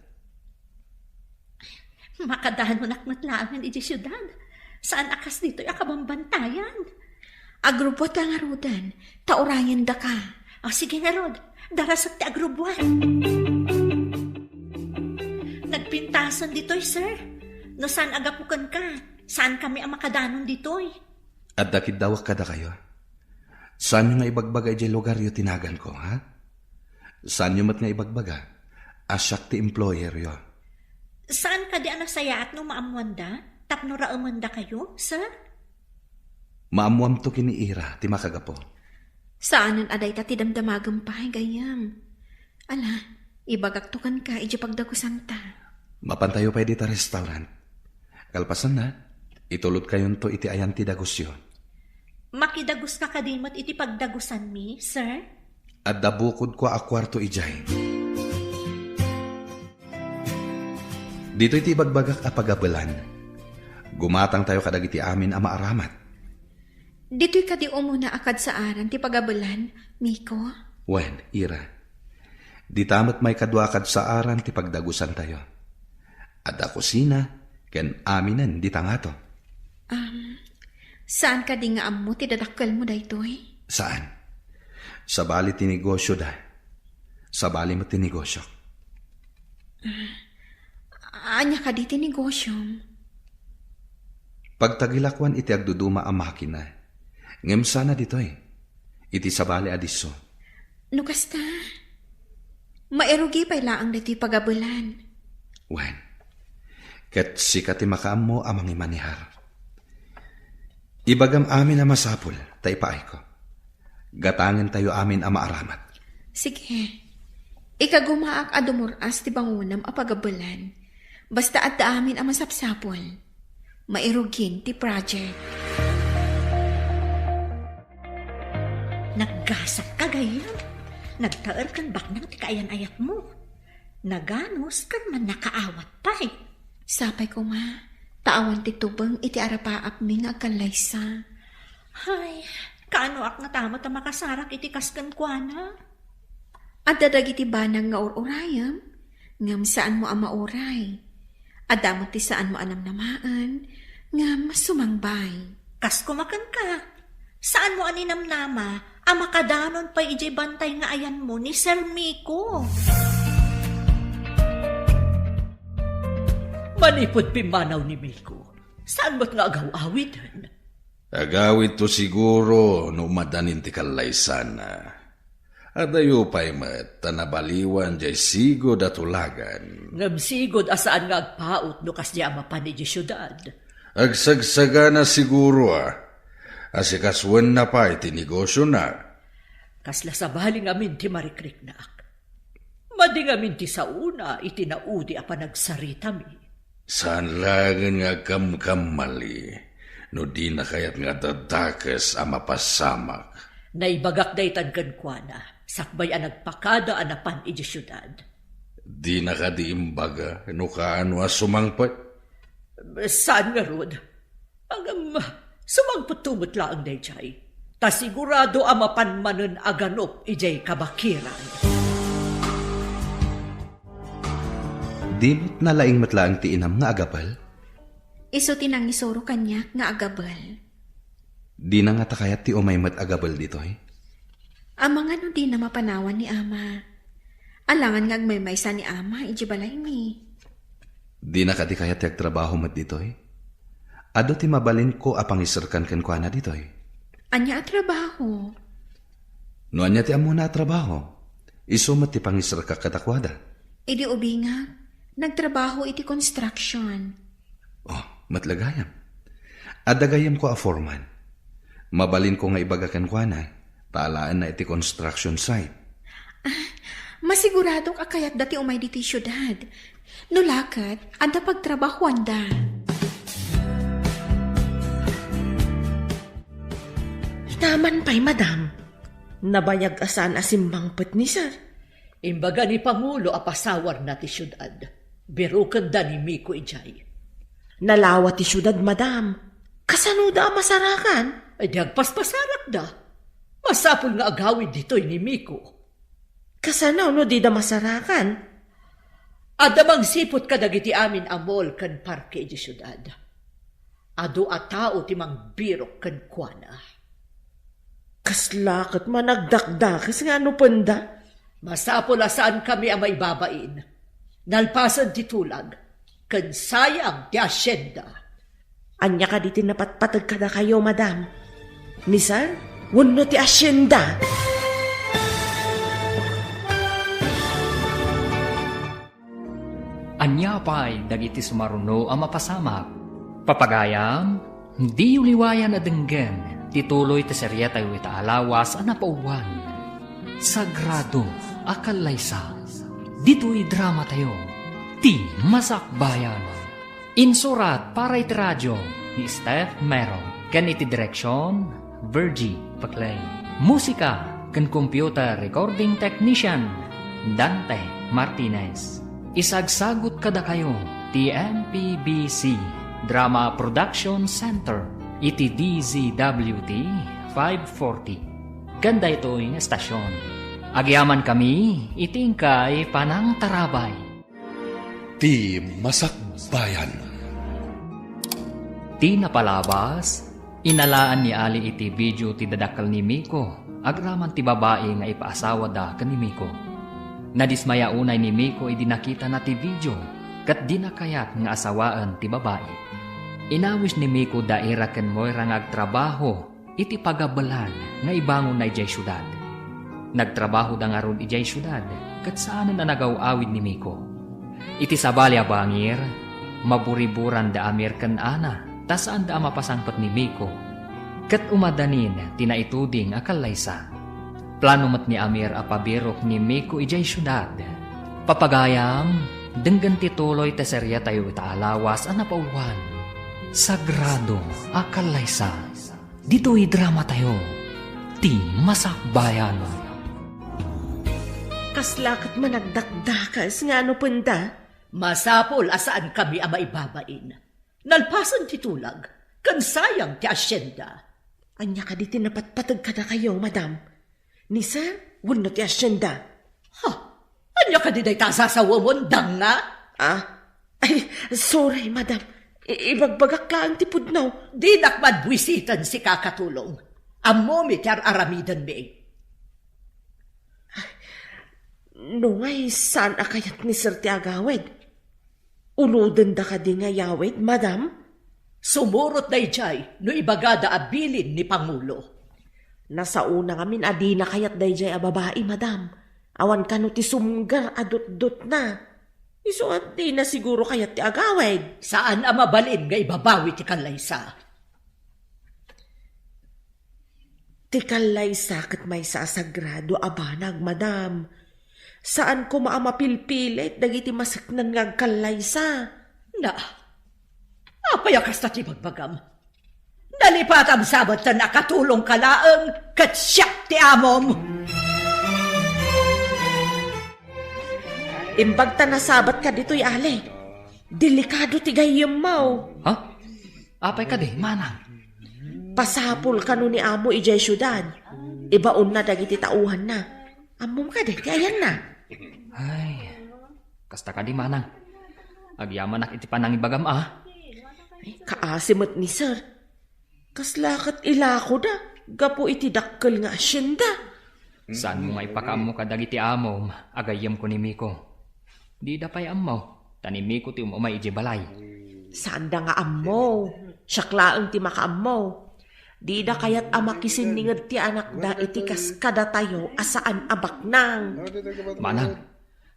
Makadanonak met laengen idiay siudad. Saan a kas ditoy a kabambantayan. Agrubbuat ngaruden, ta urayendaka. O, sige ngarud, darasek ti agrubbuat. Nagpintasen ditoy, sir. No saan a gapu kenka, saankami a makadanon ditoy. Adda kiddawek kadakayo. Saanyo nga ibagbaga idiay lugaryo ti naganko, ha? Saanyo met nga ibagbaga a siak ti employeryo. Saan kadi a nasayaat no maammoanda tapno raemendakayo, sir? Maammoamto ken ni Ira ti makagapu. Saanen a dayta ti damdamagem pay, gayyem. Ala, ibagakto kenka idiay pagdagusanta. Mapantayo pay dita restaurant. Kalpasanna, itulodkayonto iti ayan ti dagusyo. Makidaguska kadi met iti pagdagusanmi, sir? Adda bukodko a kuarto idiay. Ditoy ti ibagbagak a pagabelan. Gumatangtayo kadagiti amin a maaramat. Ditoy kadi umuna a kadsaaran ti pagabelan, Miko? Wen, Ira. Dita met maikadua a kadsaaran ti pagdagusantayo. Adda kusina ken aminen dita ngato. Um, saan kadi nga ammo ti dadakkelmo daytoy? Saan. Sabali ti negosyoda. Sabali met ti negosyok. Ah, ania kadi ti negosyom? Pagtagilakuan iti agduduma a makina. Ngem sana ditoy, iti sabali a disso. No kasta, mairugi pay laeng daytoy pagabelan. Wen, ket sika ti makaammo a mangimanihar. Ibagam amin a masapul ta ipaayko. Gatangentayo amin a maaramat. Sige. Ikagumaak a dumur-as ti bangonam a pagabelan. Basta adda amin a masapsapul. Mairugin ti project. Naggasat ka, gayyem. Nagtaer ken baknang ti kaayan-ayatmo. Naganus ken mannakaawat pay. Sapay koma, ta awan ti tubeng iti arapaapmi nga agkallaysa. Ay, kaanoak ngata met a makasarak iti kas kenkuana? Adda dagiti banag nga ur-urayem, ngem saanmo a mauray. Adda met ti saanmo a namnamaen, ngem sumangbay. Kas koma kenka, saanmo a ninamnama a makadanon pay idiay bantay nga ayanmo ni Sir Miko. Manipud pimmanaw ni Miko, saan met nga agaw-awiden? Agawidto siguro no umadanin ti kallaysana. Adayo pay met ta nabaliwan diay sigud a tulagan. Ngem sigud a saan nga agpaut no kasdiay a mapan idiay siudad. Agsagsagana siguro a, asikasuenna pay ti negosiona. Kasla sabali ngamin ti marikriknak. Madi ngamin ti saona iti naudi a panagsaritami. Saan laengen nga agkamkamali no dina kayat nga dadakes a mapasamak. Naibagak daytan kenkuana, sakbay a nagpakada a napan idiay siudad. Dina kadi imbaga no kaano a sumangpet? Saan ngarud? Ngem, sumangpetto met laeng daydiay. Ta sigurado a mapan manen a ganup idiay kabakiran. Di met nalaing met laeng ti inam nga agabel? Isu ti nangisuro kaniak nga agabel. Dina ngata kayat ti umay met agabel ditoy? Amangan no dina mapanawan ni Ama. Alangan nga agmaymaysa ni Ama idiay balaymi. Dina kadi kayat ti agtrabaho met ditoy? Adu ti mabalinko a pangiserkan kenkuana ditoy. Ania a trabaho? No ania ti ammona a trabaho, isu met ti pangiserkak kadakuada. Idi ubingak, nagtrabaho iti construction. Oh, met la gayam. Adda gayamko a foreman. Mabalinko nga ibaga kenkuana, ta alaenna iti construction site. Ah, masiguradok a kayatda ti umay ditoy siudad. No la ket, adda pagtrabahoanda. Itaman pay, madam. Nabayag a saan a simmangpet ni sir. Imbaga ni Pangulo a pasawarna ti siudad. Birukenda ni Miko idiay. Nalawa ti siudad, madam. Kasanoda a masarakan? Ay, di agpaspasarakda. Masapul nga agawid ditoy ni Miko. Kasano no dida masarakan? Adda mangsiput kadagiti amin a mall ken parke idiay siudad. Adu a tao ti mangbirok kenkuana. Kasla ket managdakdakes nga anupenda? Masapul a saankami a maibabain. Nalpasen ti tulag, ken sayang ti asienda. Ania kadi ti napatpateg kadakayo, madam? Ni sir? Wenno ti asienda? Ania pay dagiti sumaruno a mapasamak? Papagayam, diyo liwayan a denggen ti tuloy ti seriatayo ita a lawas a napauluan, Sagrado a Kallaysa. Ditoy dramatayo, Ti Masakbayan. Insurat para iti radio ni Steph Mero ken iti direksion, Virgie Paclay. Musika ken computer recording technician, Dante Martinez. Isagsagut kadakayo ti M P B C Drama Production Center iti D Z W T five forty. Ken daytoy nga estasion, agyamankami iti inkay panangtarabay. Ti Masakbayan. Ti napalabas, inalaan ni Ali iti video ti dadakkel ni Miko agraman ti babai nga ipaasawada ken ni Miko. Nadismaya unay ni Miko idi nakitana ti video ket dina kayat nga asawaen ti babai. Inawis ni Miko da Ira ken Moira nga agtrabaho iti pagabelan nga ibangonna idiay siudad. Nagtrabahoda ngarud idiay siudad ket saanen a nagaw-awid ni Miko. Iti sabali a bangir, maburiburan da Amir ken Ana ta saanda a mapasangpet ni Miko. Ket umadanin ti naituding a kallaysa. Plano met ni Amir a pabirok ni Miko idiay siudad. Papagayam, denggen ti tuloy ti seriatayo ita a lawas a napauluan, Sagrado a Kallaysa. Ditoy dramatayo, Ti Masakbayan. Kasla ket managdakdakes nga anupenda? Masapul a saankami a maibabain. Nalpasen ti tulag, ken sayang ti asienda. Ania kadi ti napatpateg kadakayo, madam? Ni sir wenno ti hacienda? Ha? Ania kadi dayta a sasawemon, danga? Ah? Ay, sorry, madam. I- ibagbagak laeng ti pudno. Dinak man buisiten sika, katulong. Ammomi ti ar-aramidenmi. No ngay, saan a kayat ni sir ti agawid? Unodenda kadi nga yawid, madam? Sumurot daydiay no ibagada a bilin ni Pangulo. Nasaona ngamin a dina kayat daydiay a babai, madam. Awan kano ti sumgar a dutdotna. Isu a dina siguro kayat ti agawid. Saan a mabalin nga ibabawi ti kallaysa. Ti kallaysa ket maysa a sagrado a banag, madam. Saan koma a mapilpilit dagiti maseknan nga agkallaysa. Na, apay a kasta ti bagbagam? Nalipatam sa met ta nakatulongka laeng ket siak ti amom. Imbag ta nasabatka ditoy, ale. Delikado ti gayyemmo. Ha? Apay kadi, manang? Pasapul kano ni amo idiay siudad. Ibaonna dagiti tauhanna. Ammom kadi ti ayanna? Ay, kasta kadi, manang. Agyamanak iti panangibagam, a. Ay, kaasi met ni sir. Kasla ket ilakoda gapu iti dakkel nga hacienda. Saanmo nga ipakaammo kadagiti amom a gayyemko ni Miko. Dida pay ammo, ta ni Miko ti umamay idiay balay. Saanda nga ammo. Siak laeng ti makaammo. Dida kayat a makisinninged ti anakda iti kas kadatayo a saan a baknang. Manang,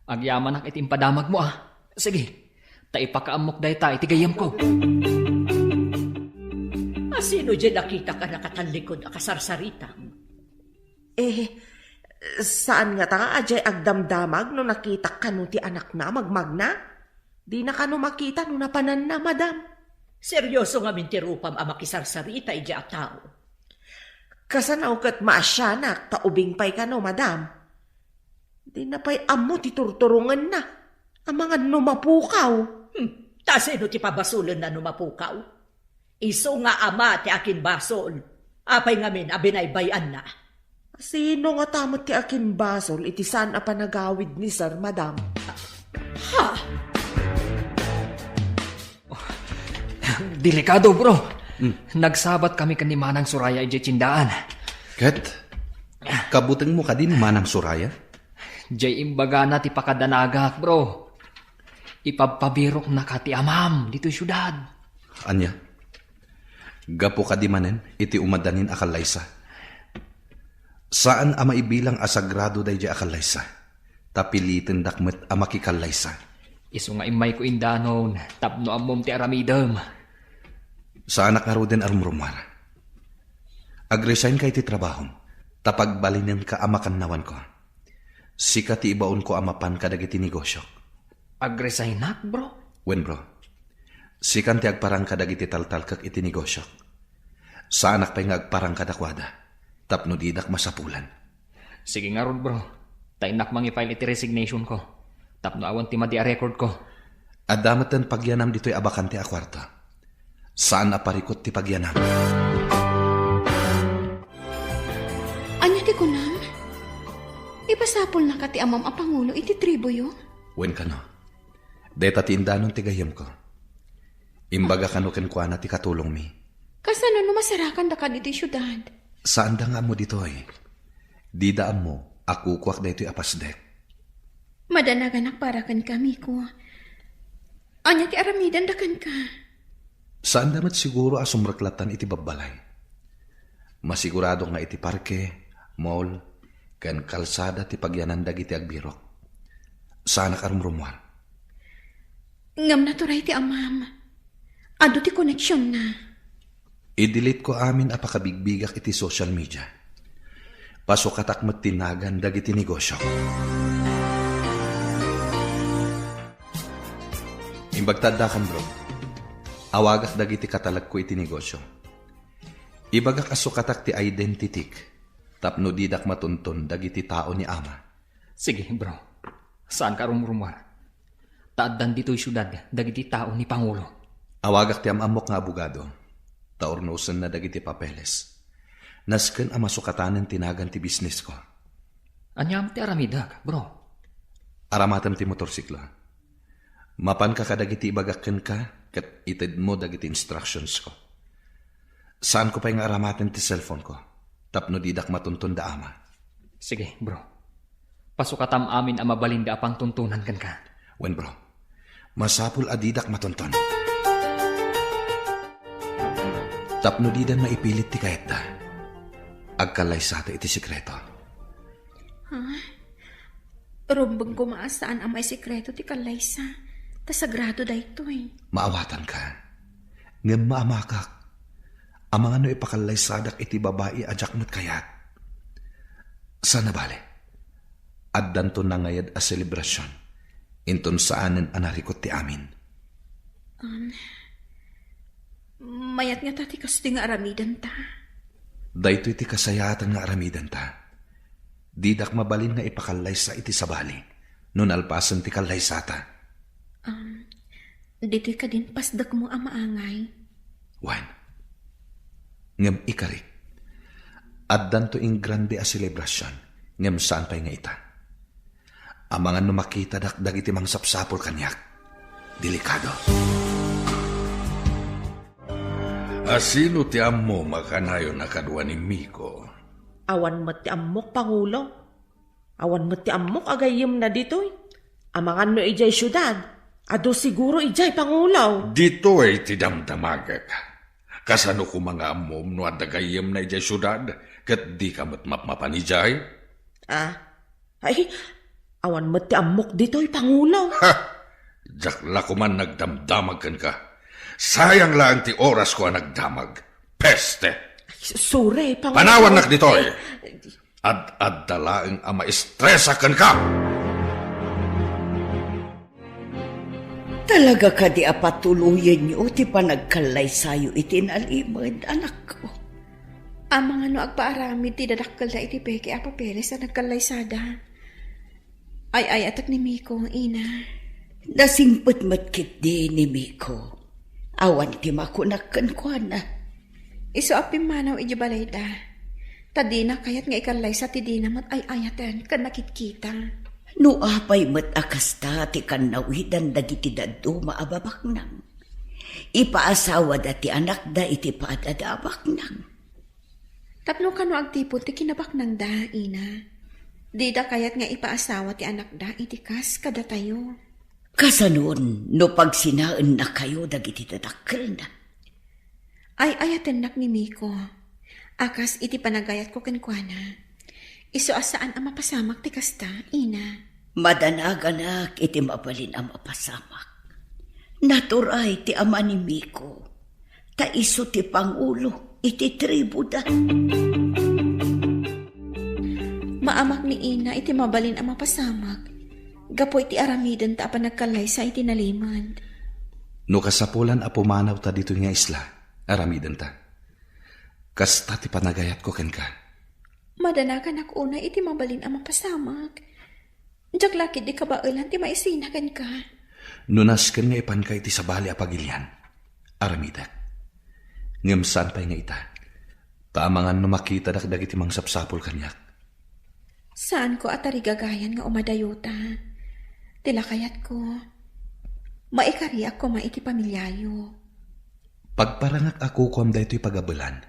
agyamanak iti impadamagmo, a. Sige, ta ipakaammok dayta iti gayyemko. A, sino diay nakitak a nakatallikod a kasarsaritam? Eh, saan ngata nga adiay agdamdamag no nakitak kano ti anakna a magmagna? Dina kano makita no napananna, madam. Serioso ngamin ti rupam a makisarsarita idiay a tao. Kasano ket maasianak ta ubing pay kano, madam? Dina pay ammo ti turturongenna. Amangan no mapukaw. Hmm, ta sino ti pabasolenna no mapukaw? Isu nga ama ti akinbasol. Apay ngamin a binaybay-anna? Sino ngata met ti akinbasol iti saan a panagawid ni sir, madam? Ha? Delikado, bro. Hmm. Nagsabat kami ken ni Manang Soraya idiay tiendaan. Ket, kabutengmo kadi ni Manang Soraya? Diay imbagana ti pakadanagak, bro. Ipabpabiroknaka ti amam ditoy siudad. Ania? Gapu kadi manen iti umadanin a kallaysa? Saan a maibilang a sagrado daydiay a kallaysa, ta pilitendak met a makikallaysa. Isu nga immayko indanon tapno ammom ti aramidem. Saanak ngaruden a rumrumuar. Agresign ka iti trabahom, ta pagbalinenka a makannawanko. Sika ti ibaonko a mapan kadagiti negosiok. Agresignak, bro? Wen, bro. Sikan ti agparang kadagiti taltalkek iti negosiok. Saanak pay nga agparang kadakuada, tapno didak masapulan. Sige ngarud, bro. Ta innak mangi-file iti resignation ko, tapno awan ti madi a record ko. Adda metten pagyanam ditoy a bakante a kuarto. Saan a parikut ti pagyanam. Ania ti kunam? Ipasapulnaka ti amam a pangulo iti tribuyo? Wen kano. Dayta ti indanon ti gayyemko. Imbaga kano kenkuana ti katulongmi. Kasano no masarakandaka ditoy siudad? Saanda nga ammo ditoy. Dida ammo a kukuak daytoy a pasdek. Madanaganak para kenka, Miko. Ania ti aramidenda kenka? Saanda met siguro a sumreklattan iti babbalay. Masigurado nga iti parke, mall, ken kalsada ti pagyanan dagiti agbirok. Saanak a rumrumuar. Ngem naturay ti amam. Adu ti koneksionna. I-delete ko amin a pakabigbigak iti social media. Pasukatak met ti nagan dagiti negosiok. Imbag ta addakan, bro. Awagak dagiti katalekko iti negosio. Ibagak a sukatak ti identityk tapno didak matunton dagiti tao ni ama. Sige, bro. Saanka a rumrumuar. Ta addan ditoy siudad dagiti tao ni Pangulo. Awagak ti am-ammok nga abogado, ta urnosenna dagiti papeles. Nasken a masukatanen ti nagan ti bisnesko. Aniam ti aramidek, bro? Aramatem ti motorsiklo. Mapanka kadagiti ibagak kenka ket itedmo dagiti instructionsko. Saanko pay nga aramaten ti cellphoneko tapno didak matunton da ama. Sige, bro. Pasukatam amin a mabalin da a pangtuntunan kenka. Wen, bro. Masapul a didak matunton. Tapno didan maipilit ti kayatda, agkallaysata iti sekreto. Ha? Rumbeng koma a saan a maisekreto ti kallaysa. Ta sagrado daytoy. Maawatanka. Ngem maamakak. Amangan no ipakallaysadak iti babai a diak met kayat. Saan a bale, addanto nangayad a selebrasion inton saanen a narikut ti amin. Um, mayat ngata ti kastoy nga aramidenta. Daytoy ti kasayaatan nga aramidenta. Didak mabalin nga ipakallaysa iti sabali no nalpasen ti kallaysata. Um, ditoy kadin pasdekmo a maangay. Wen. Ngem ikarik, addanto in grande a selebrasion, ngem saan pay nga ita. Amangan no makitadak dagiti mangsapsapul kaniak. Delikado. Asino ti ammom a kanayon a kadua ni Miko? Awan met ti ammok, Pangulo. Awan met ti ammok a gayyemna ditoy. Amangan no idiay siudad, adu siguro idiay, Pangulo. Ditoy ti damdamagek. Kasano koma nga ammom no adda gayyemna idiay siudad, ket dika met mapmapan idiay? Ah, ay, awan met ti ammok ditoy, Pangulo. Ha! Diak la koman nagdamdamag kenka. Sayang laeng ti orasko a nagdamag. Peste! Ay, sorry, Pangulo. Panawannak ditoy! Ad-adda laeng a maestresak kenka! Talaga kadi a patuloyenyo ti panagkallaysayo iti nalimed, anakko? Amangan no agpaaramid ti dadakkelda iti peke a papeles a nagkallaysada. Ay-ayatek ni Miko, ina. Nasingpet met ketdi ni Miko. Awan ti makunak kenkuana. Isu a pimmanaw idiay balayda. Ta dina kayat nga ikallaysa ti dina met ay-ayaten ken nakitkita. No apay met a kasta ti kannawidan dagiti dadduma a babaknang, ipaasawada ti anakda iti padada a baknang. Tapno kano agtipon ti kinabaknangda, ina. Dida kayat nga ipaasawa ti anakda iti kas kadatayo. Kasanon no pagsinaennakayo dagiti dadakkelna? Ay-ayatennak ni Miko a kas iti panagayatko kenkuana. Isu a saan a mapasamak ti kasta, ina. Madanaganak iti mabalin a mapasamak. Naturay ti ama ni Miko, ta isu ti pangulo iti tribuda. Maamak ni ina iti mabalin a mapasamak gapu iti aramidenta a panagkallaysa iti nalimed. No kasapulan a pumanawta ditoy nga isla, aramidenta. Kasta ti panagayatko kenka. Madanaganak unay iti mabalin a mapasamak. Diak la ketdi kabaelan ti maisina kenka. No nasken nga ipanka iti sabali a pagilian, aramidek. Ngem saan pay nga ita, ta amangan no makitadak dagiti mangsapsapul kaniak. Saanko a tarigagayan nga umadayota. Ti lakayatko, maikariak koma iti pamiliayo. Pagparangak a kukuam daytoy pagabelan.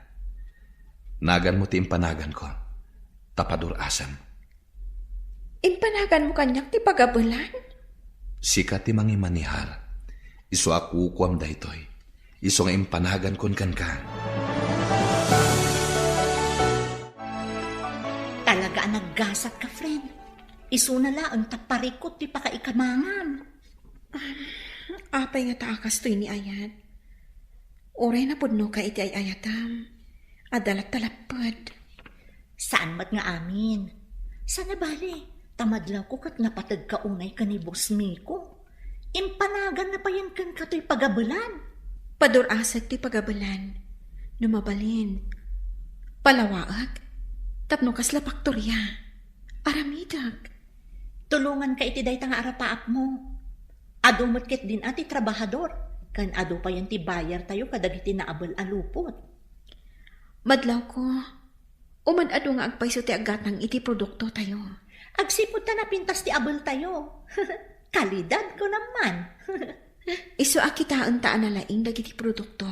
Naganmo ti impanaganko, ta padur-asem. Impanaganmo kaniak ti pagabelan? Sika ti mangimanihar. Isu a kukuam daytoy. Isu nga impanagankon kenka. Talaga a naggasat ka, friend. Isuna laeng ta parikut ti pakaikamangan. Apay nga ta a kastoy ni ayat? Uray napudno ka iti ay-ayatam. Adda latta lapped. Saan met nga amin. Saan a bale, ta madlawko ket napateg ka unay ken ni Boss Miko. Impanagan na payen kenka toy pagabelan. Padur-asek ti pagabelan. No mabalin, palawaek tapno kasla paktoria. Aramidek. Tulonganka iti dayta nga arapaapmo. Adu met ketdin a ti trabahador, ken adu payen ti bayartayo kadagiti naabel a lupot. Madlawko, Umad-adu nga agpayso ti aggatang iti produktotayo. Agsipud ta napintas ti abeltayo. Kalidad ko naman. Isu a kitaenta a nalaing dagiti produkto.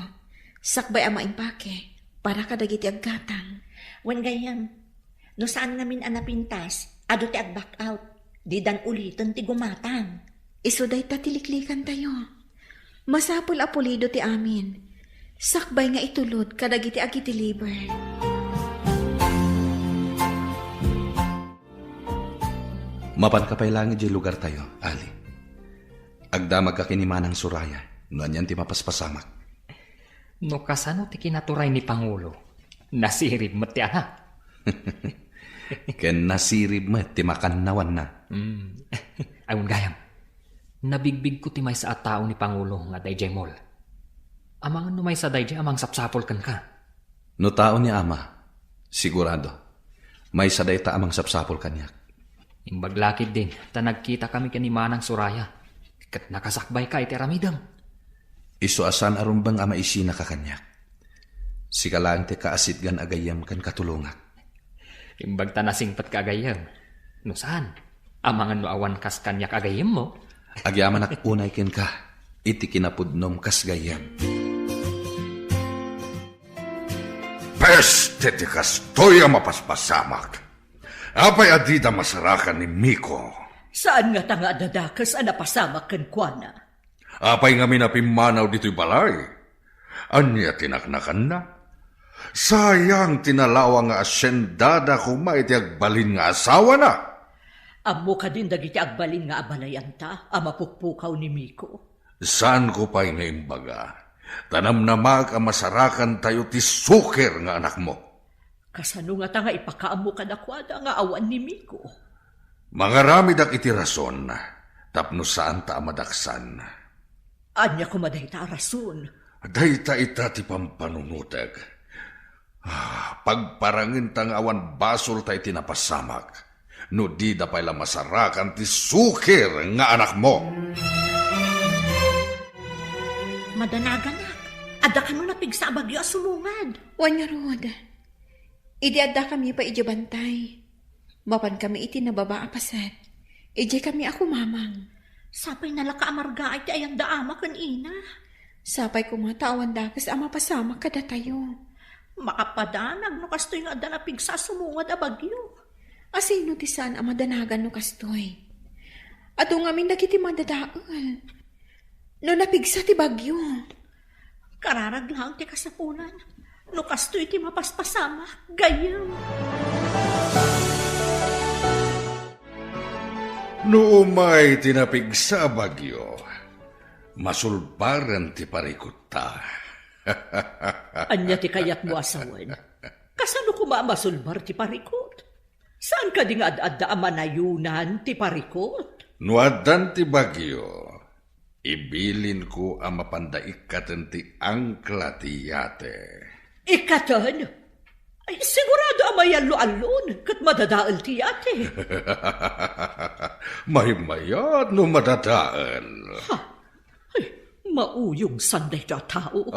Sakbay a maimpake para kadagiti aggatang. Wen gayyem, no saan ngamin a napintas, adu ti ag-back out. Didan uliten ti gumatang. Isu dayta ti liklikantayo. Masapul a pulido ti amin. Sakbay nga itulod kadagiti agi-deliver. Mapanka pay laeng idiay lugartayo, Ali. Agdamagka ken ni Manang Soraya no anian ti mapaspasamak. No kasano ti kinaturay ni Pangulo, nasirib met ti anak. Ken nasirib met ti makannawanna. Mm. Awan gayam. Nabigbigko ti maysa a tao ni Pangulo nga adda idiay mall. Amangan no maysa daydiay a mangsapsapul kenka. No tao ni Ama, sigurado, maysa dayta a mangsapsapul kaniak. Imbag la ketdin ta nagkitakami ken ni Manang Soraya, ket nakasakbayka iti aramidem. Isu a saan a rumbeng a maisinaka kaniak. Sika laeng ti kaasitgan a gayyem ken katulongak. Imbag ta nasingpetka a gayyem. No saan, amangan no awan kas kaniak a gayyemmo. Agyamanak unay kenka iti kinapudnom kas gayyem. Peste ti kastoy a mapaspasamak! Apay a dida masarakan ni Miko? Saan ngata nga adda dakes a napasamak kenkuana? Apay ngamin a pimmanaw ditoy balay? Ania ti naknakanna? Sayang ti nalawang nga asiendada koma iti agbalin nga asawana. Ammo kadin dagiti agbalin nga abalayanta a mapukpukaw ni Miko? Saanko pay nga imbaga, ta namnamaek a masarakantayo ti suker nga anakmo. Kasano ngata nga ipakaammo kadakuada nga awan ni Miko? Mangaramidak iti rason tapno saanta a madaksan. Ania koma dayta a rason? Dayta ita ti pampanunotek. Ah, pagparangenta nga awan basolta iti napasamak, no dida pay la masarakan ti suker nga anakmo. Madanaganak, adda kano napigsa a bagyo a sumungad? Wen ngarud, idi addakami pay idiay bantay, mapankami iti nababa a paset. Idiaykami a kumamang. Sapay nalaka a margaay ti ayanda ama ken ina. Sapay koma ta awan dakes a mapasamak kadatayo. Makapadanag no kastoy nga adda napigsa a sumungad a bagyo. Asino ti saan a madanagan no kastoy? Adu ngamin dagiti madadael. No napigsa ti bagyo. Kararag laeng ti kasapulan. No kastoy ti mapaspasamak, gayyem. No umay ti napigsa a bagyo, masulbaren ti parikotta. Ania ti kayatmo a sawen? Kasano koma a masulbar ti parikot? Saan kadi nga ad-adda a manayonan ti parikot? No addan ti bagyo, ibilinko a mapanda ikkaten ti angkla ti yate. Ikkaten? Ay, sigurado a mayallo-allon ket madadael ti yate. Maymayat no madadael. Ha? Ay, mauyong san dayta a tao.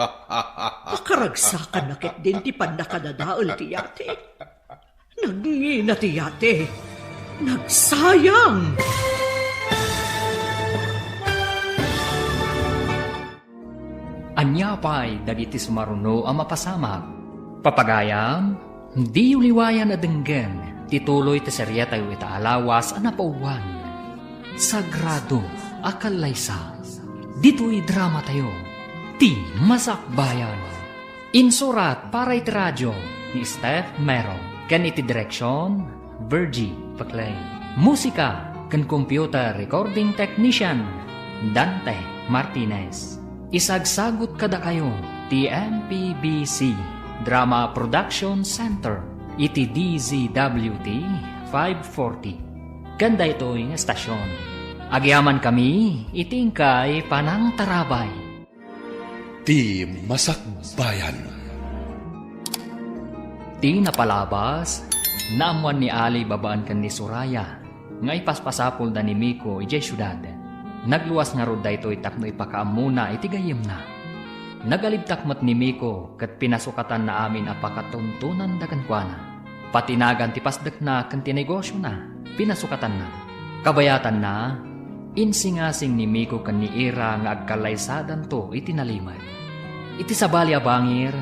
Pakaragsakanna ketdin ti pannakadadael ti yate. Nagngina ti yate. Nagsayang! Ania pay dagiti sumaruno a mapasamak? Papagayam, diyo liwayan a denggen ti tuloy ti seriatayo ita a lawas a napaubwan, Sagrado a Kallaysa. Ditoy dramatayo, Ti Masakbayan. Insurat para iti radio ni Steph Mero ken iti direksion, Virgie Paclay. Musika ken computer recording technician, Dante Martinez. Isagsagut kadakayo ti M P B C Drama Production Center iti D Z W T five forty. Ken daytoy nga estasion, agyamankami iti inkay panangtarabay. Ti Masakbayan. Ti napalabas, naammuan ni Ali babaen ken ni Soraya nga ipaspasapulda ni Miko idiay siudad. Nagluas ngarud daytoy tapno ipakaammona iti gayyemna. Nagalibtak met ni Miko ket pinasukatanna amin a pakatuntonanda kenkuana. Patinagan ti pasdekna ken ti negosiona, pinasukatanna. Kabayatanna, insingasing ni Miko ken ni Ira nga agkallaysadanto iti nalimed. Iti sabali a bangir,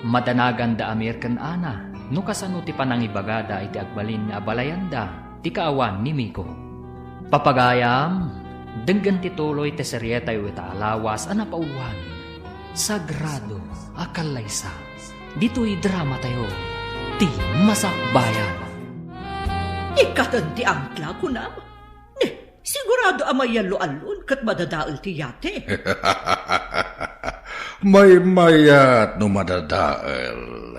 madanaganda a Mir ken Ana no kasano ti panangibagada iti agbalin nga abalayanda ti kaawan ni Miko. Papagayam, denggen ti tuloy ti serietayo ita a lawas a napawan, Sagrado a Kallaysa. Ditoy dramatayo, ti Masakbayan. Ikkaten ti angkla, kunam? Ne, sigurado a mayallo-allon ket madadael ti yate. Maymayat no madadael.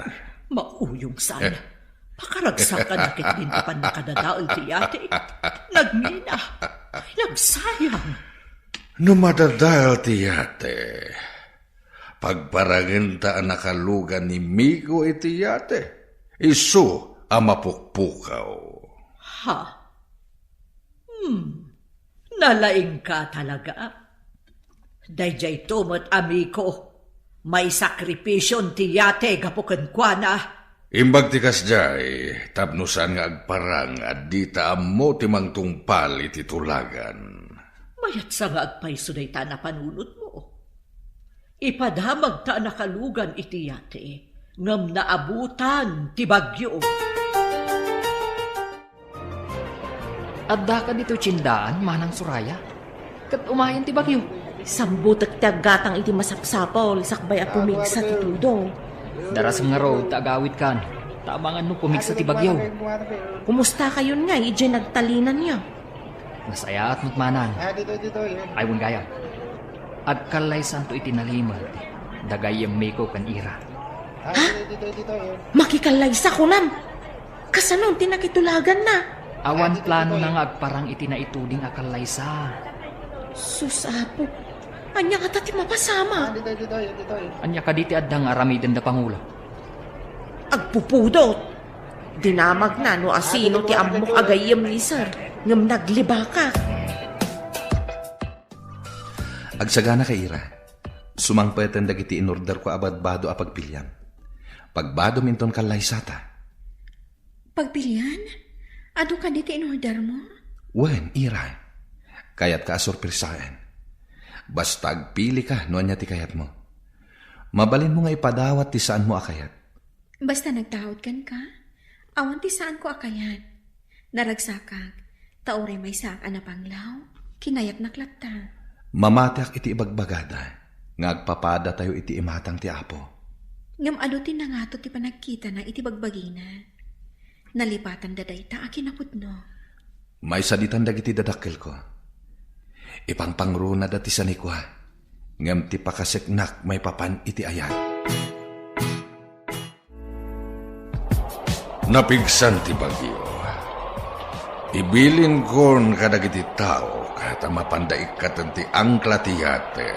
Mauyong saan. Eh. Pakaragsakan na ketdin ti pannakadadael ti yate. Nagngina. Nagsayang. No madadael ti yate, pagparangenta a nakalugan ni Miko iti yate, isu a mapukpukaw. Ha? Hmm. Nalaingka talaga. Daydiayto met, a Miko, maisakripision ti yate gapu kenkuana. Imbag ti kasdiay, tapno saan nga agparang a dita ammo ti mangtungpal iti tulagan. Mayatsa nga agpayso dayta a napanunotmo. Ipadamagta a nakalugan iti yate, ngem naabutan ti bagyo. Addaka ditoy tiendaan, Manang Soraya? Ket umayen ti bagyo. Sambutek ti aggatang iti masapsapul sakbay a pumigsa ti tudo. Darasem ngarud ta agawidkan, ta amangan no pumigsa ti bagyo. Kumustakayon ngay idiay nagtalinanyo? Nasayaat met, Manang. Ay, wen gayam. Agkallaysanto iti nalimed da gayyem Miko ken Ira. Ha? Makikallaysa, kunam? Kasano ti nakitulaganna? Awan planona nga agparang iti naituding a kallaysa. Sus, Apo. Ania ngata ti mapasamak? Ania kadi ti adda nga aramidenda, Pangulo? Agpupudot. Dinamagna no asino ti ammok a gayyem ni Sir, ngem naglibakak. Agsaganaka, Ira. Sumangpeten dagiti inorderko a badbado a pagpiliam. Pagbadom inton kallaysata. Pagpilian? Adu kadi ti inordermo? Wen, Ira. Kayatka a sorpresaen. Basta agpilika no ania ti kayatmo. Mabalinmo nga ipadawat ti saanmo a kayat. Basta nagtaud kenka, awan ti saanko a kayat. Naragsakak, ta uray maysaak a napanglaw, kinayatnak latta. Mamatiak iti ibagbagada nga agpapadatayo iti imatang ti Apo. Ngem adu ti nangato ti panagkitana iti bagbagina. Nalipatanda dayta a kinapudno. Maisaditan dagiti dadakkelko. Ipangpangrunada ti sanikua, ngem ti pakaseknak maipapan iti ayat. Napigsan ti bagyo. Ibilinkon kadagiti tao ta mapanda ikkaten ti angkla ti yate.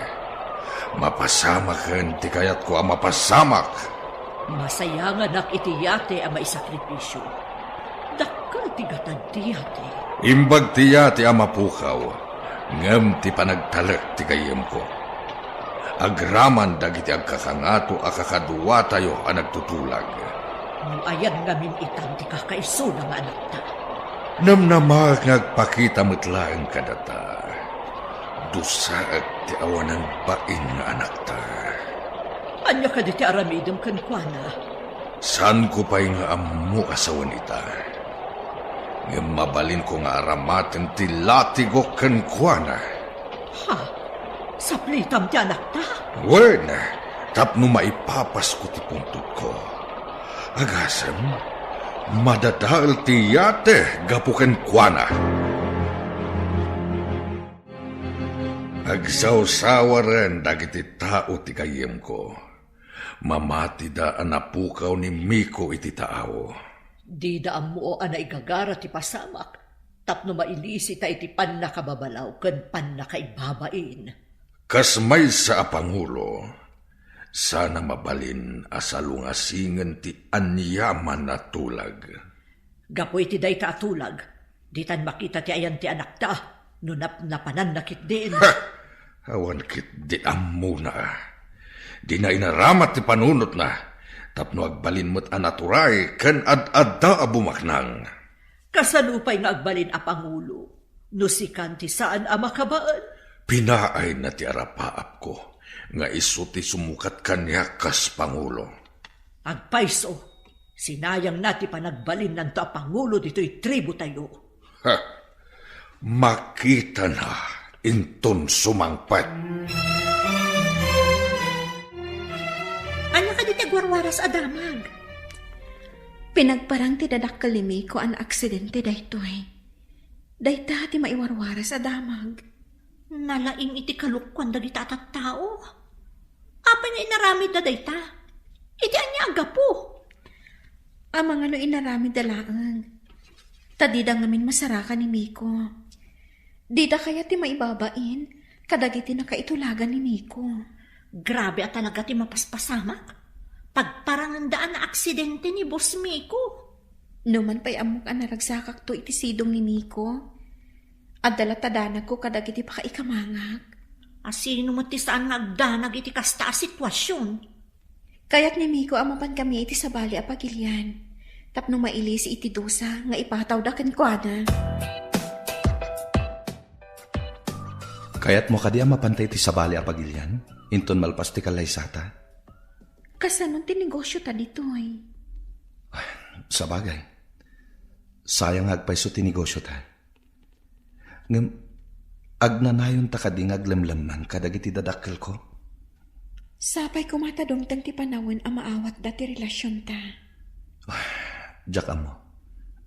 Mapasamaken ti kayatko a mapasamak. Masayanganak iti yate a maisakripisio. Dakkel ti gatad ti yate. Imbag ti yate a mapukaw, ngem ti panagtalek ti gayyemko. Agraman dagiti agkakangato a kakaduatayo a nagtutulag. No ayan ngamin itan ti kakaisuna nga anakta? Namnamaek nga agpakita met laeng kadata. Dusaek ti awanan bain nga anakta. Ania kadi ti aramidem kenkuana? Saanko pay nga ammo a sawen ita. Ngem mabalinko nga aramaten ti latigok kenkuana. Ha? Saplitam ti anakta? Wen, tapno maipapasko ti puntodko. Agasem, madadael ti yate gapu kenkuana. Agsawsawaren dagiti tao ti gayyemko. Mamatida a napukaw ni Miko iti taaw. Dida ammo a naigagara ti pasamak tapno mailisita iti pannakababalaw ken pannakaibabain. Kas maysa a pangulo, sana mabalin a salungasingen ti aniaman a tulag. Gapu iti dayta a tulag, ditan makita ti ayan ti anakta no napnapananna ketdin. Ha! Awan ketdi ammona. Dina inaramat ti panunotna. Tapno agbalin met a naturay ken ad-adda a bumaknang. Kasano pay nga agbalin a pangulo no sikan ti saan a makabael? Pinaayna ti arapaapko nga isu ti sumukat kaniak kas pangulo. Agpayso, sinayangna ti panagbalinnanto a pangulo ditoy tribu tayo. Ha! Makitana inton sumangpet. Ania kadi ti agwarwaras a damag? Pinagparang ti dadakkel ni Miko a naaksidente daytoy. Dayta ti maiwarwaras a damag. Nalaing iti kalokuan dagita a tattao. Apay nga inaramidda dayta? Iti ania a gapu? Amangan no inaramidda laeng. Ta dida ngamin masarakan ni Miko. Dida kayat ti maibabain kadagiti nakaitulagan ni Miko. Grabe a talaga ti mapaspasamak. Pagparangenda a naaksidente ni Boss Miko. Numan pay ammok a naragsakakto iti sidong ni Miko, adda latta danagko kadagiti pakaikamangak. A sino met ti saan nga agdanag iti kasta a sitwasion? Kayat ni Miko a mapan kami iti sabali a pagilian, tapno mailisi iti dusa nga ipatawda kenkuana. Kayatmo kadi a mapanta iti sabali a pagilian, inton malpas ti kallaysata? Kasano ti negosiota ditoy? Sabagay, sayang nga agpayso ti negosiota. Ngem, agnanayonta kadi nga aglemlemman kadagiti dadakkelko? Sapay koma ta dumteng ti panawen a maawatda ti relasionta. Diak ammo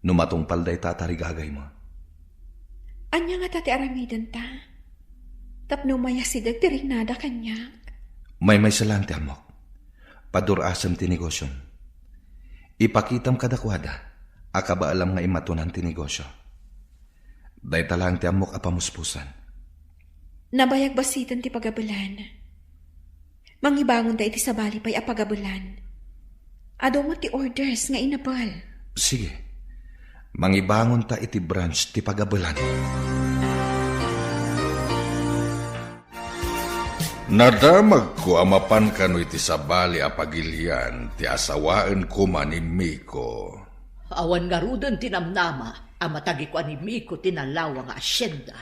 no matungpal dayta a tarigagaymo. Ania ngata ti aramidenta tapno mayasideg ti riknada kaniak? Maymaysa laeng ti ammok. Padur-asem ti negosiom. Ipakitam kadakuada a kabaelam nga immatonan ti negosio. Dayta laeng ti ammok a pamuspusan. Nabayag basiten ti pagabelan. Mangibangonta iti sabali pay a pagabelan. Adu met ti orders nga inabel. Sige. Mangibangonta iti branch ti pagabelan. Nadamagko a mapan kano iti sabali a pagilian ti asawaen koma ni Miko. Awan ngaruden ti namnama a matagikuan ni Miko ti nalawa nga asyenda.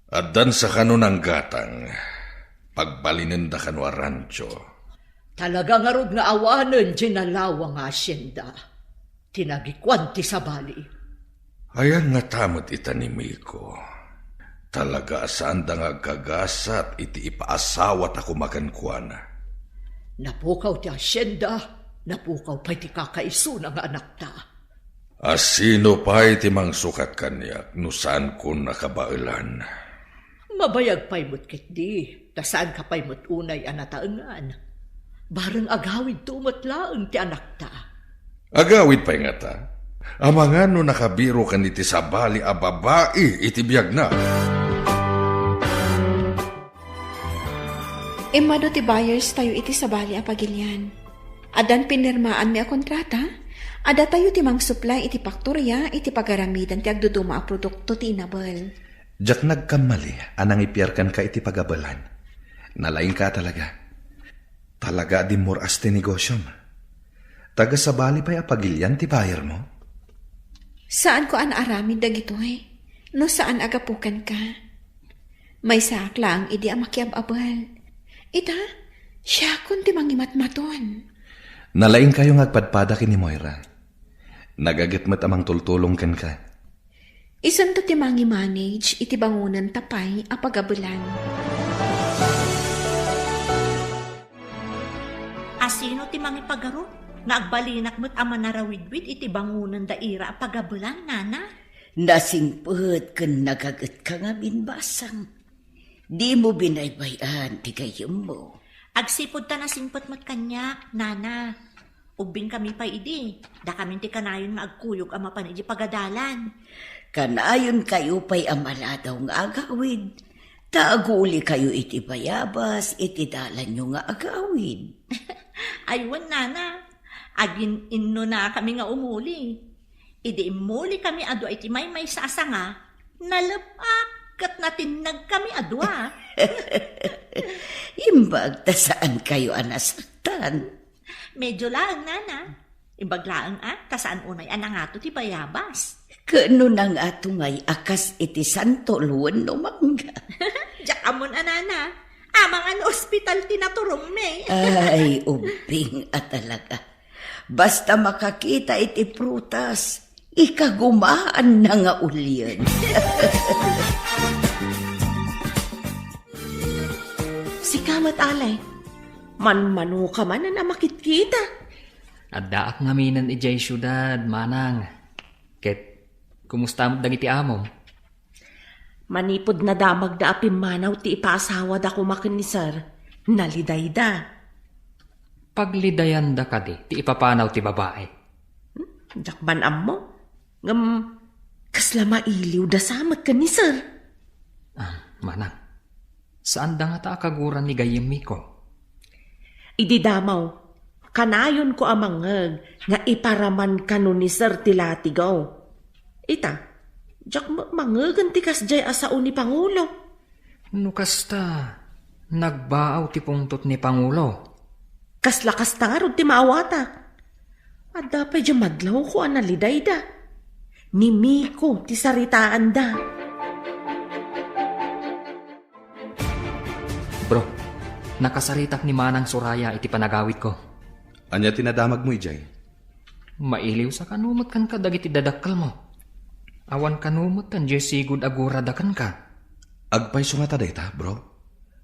Addan sa kano nanggatang, pagbalinenda kano a rancho. Talaga ngarud nga awanen diay nalawa nga asyenda ti nagikuan ti sabali. Ayan ngata met ita ni Miko. Talaga a saanda nga agkagasat iti ipaasawata koma kenkuana. Napukaw ti asyenda, napukaw pay ti kakaisuna nga anakta. A sino pay ti mangsukat kaniak no saankon a kabaelan? Mabayag pay met ketdi, ta saanka pay met unay a nataengan. Bareng agawidto met laeng ti anakta. Agawid pay ngata? Amangan no nakabirokan iti sabali a babai iti biagna. Immadu ti buyers tayo iti sabali a pagilian. Addan pinirmaanmi a kontrata, adda tayo ti mangsupply iti paktoria iti pagaramidan ti agduduma a produkto ti inabel. Diak nagkammali a nangipiar kenka iti pagabelan. Nalaingka talaga. Talaga a dimmur-as ti negosiom. Taga sabali pay a pagilian ti buyermo? Saanko a naaramid dagitoy no saan a gapu kenka. Maysaak laeng idi a makiab-abel. Ita, siakon ti mangimatmaton. Nalaingkayo nga agpadpada ken ni Moira. Nagaget met a mangtultulong kenka. Isunto ti mangi-manage iti bangonenta pay a pagabelan. A sino ti mangipagarup nga agbalinak met a manarawidwid iti bangonenda ira a pagabelan, nana? Nasingpet ken nagagetka ngamin, basang. Dimo binaybay-an ti gayyemmo. Agsipud ta nasingpet met kaniak, nana. Ubbingkami pay idi, dakamin ti kanayon nga agkuyog a mapan iti pagadalan. Kanayonkayo pay a maladaw nga agawid, ta agulikayo iti bayabas iti dalanyo nga agawid. Ay wen, nana, agin-innonakami nga umuli. Idi immulikami a dua iti maymaysa a sanga, nalep-ak ket natinnagkami a dua. Imbag ta saankayo a nasaktan. Medyo laeng, nana. Imbag laeng a, ta saan unay a nangato ti bayabas. Ket no nangato ngay a kas iti santo wenno mangga. Diak ammon a, nana. Amangan no ospital ti naturongmi. Ay, ubbing a talaga. Basta makakita iti prutas, ikagumaanna nga ulien. Sika met, Ale. Manmanoka manen a makitkita. Addaak ngaminen idiay siudad, manang. Ket, kumusta met dagiti amom? Manipud nadamagda a pimmanaw ti ipaasawada koma ken ni Sir, nalidayda. Paglidayanda kadi ti ipapanaw ti babai? Hmm, diak man ammo. Ngem, kasla mailiwda sa met ken ni Sir. Ah, manang, saanda ngata a kaguran ni gayyem Miko? Idi damo, kanayonko a mangngeg nga iparaman kano ni Sir ti latigaw. Ita, diak met mangngegen ti kasdiay a sao ni Pangulo. No kasta, nagbaaw ti pungtot ni Pangulo. Kasla kasta ngarud ti maawatak. Adda pay diay madlawko a nalidayda. Ni Miko ti saritaanda. Bro, nakasaritak ni Manang Soraya iti panagawidko. Ania ti nadamagmo idiay? Mailiwsa kano met kenka dagiti dadakkelmo. Awan kano met diay sigud a gurada kenka. Agpayso ngata dayta, bro?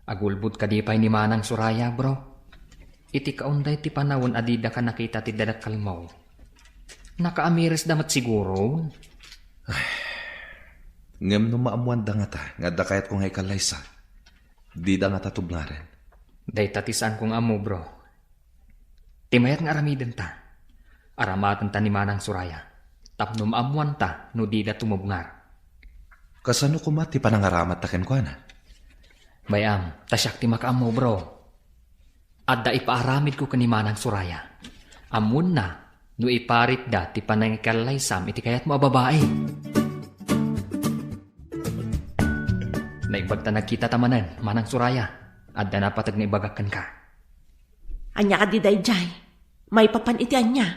Agulbod kadi pay ni Manang Soraya, bro. Iti kaunday ti panawen a didaka nakita ti dadakkelmo, nakaamiresda met siguro. Ngem no maammoanda ngata nga adda kayatko nga ikallaysa, dida ngata tubngaren. Dayta ti saanko nga ammo, bro. Ti mayat nga aramidenta, aramatenta ni Manang Soraya, tapno maammoanta no dida tumubngar. Kasano koma ti panangaramatta kenkuana? Bay-am, ta siak ti makaammo, bro. Adda ipaaramidko ken ni Manang Soraya. Ammoenna no iparitda ti panangikallaysam iti kayatmo a babai. Naimbag ta nagkitata manen, Manang Soraya. Adda napateg nga ibagak kenka. Ania kadi daydiay? Maipapan iti ania?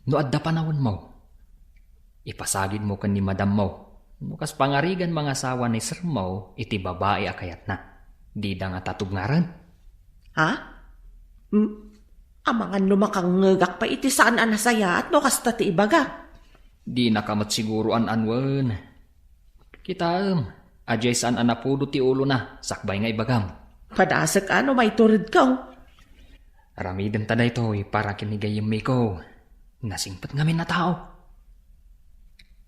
No adda panawenmo, ipasagidmo ken ni madammo no kas pangarigan mangasawa ni sermo iti babai a kayatna. Dida ngata tubngaren. Ha? Hmm? Amangan no makangngegak pay iti saan a nasayaat no kasta ti ibagak. Dinaka met siguro an-anuen. Kitaem, adiay saan a napudo ti ulona sakbay nga ibagam. Padasek a no maituredko. Aramidenta daytoy para ken ni gayyem Miko. Nasingpet ngamin a tao.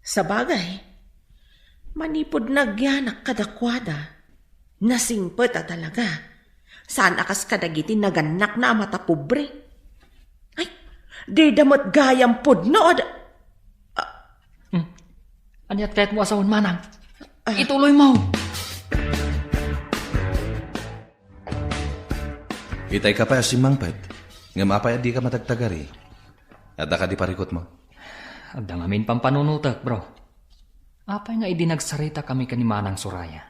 Sabagay, manipud nagyanak kadakuada, nasingpet a talaga. Saan a kas kadagiti nagannakna a matapobre. Ay, dida met gayam pudno a da-, Hmm. Aniat kayatmo a sawen, manang? Ah. Ituloymo. Itay ka pay a simmangpet. Ngem apay a dika matagtagari? Adda kadi parikutmo? Adda ngamin pampanunotek, bro. Apay nga idi nagsaritakami ken ni Manang Soraya,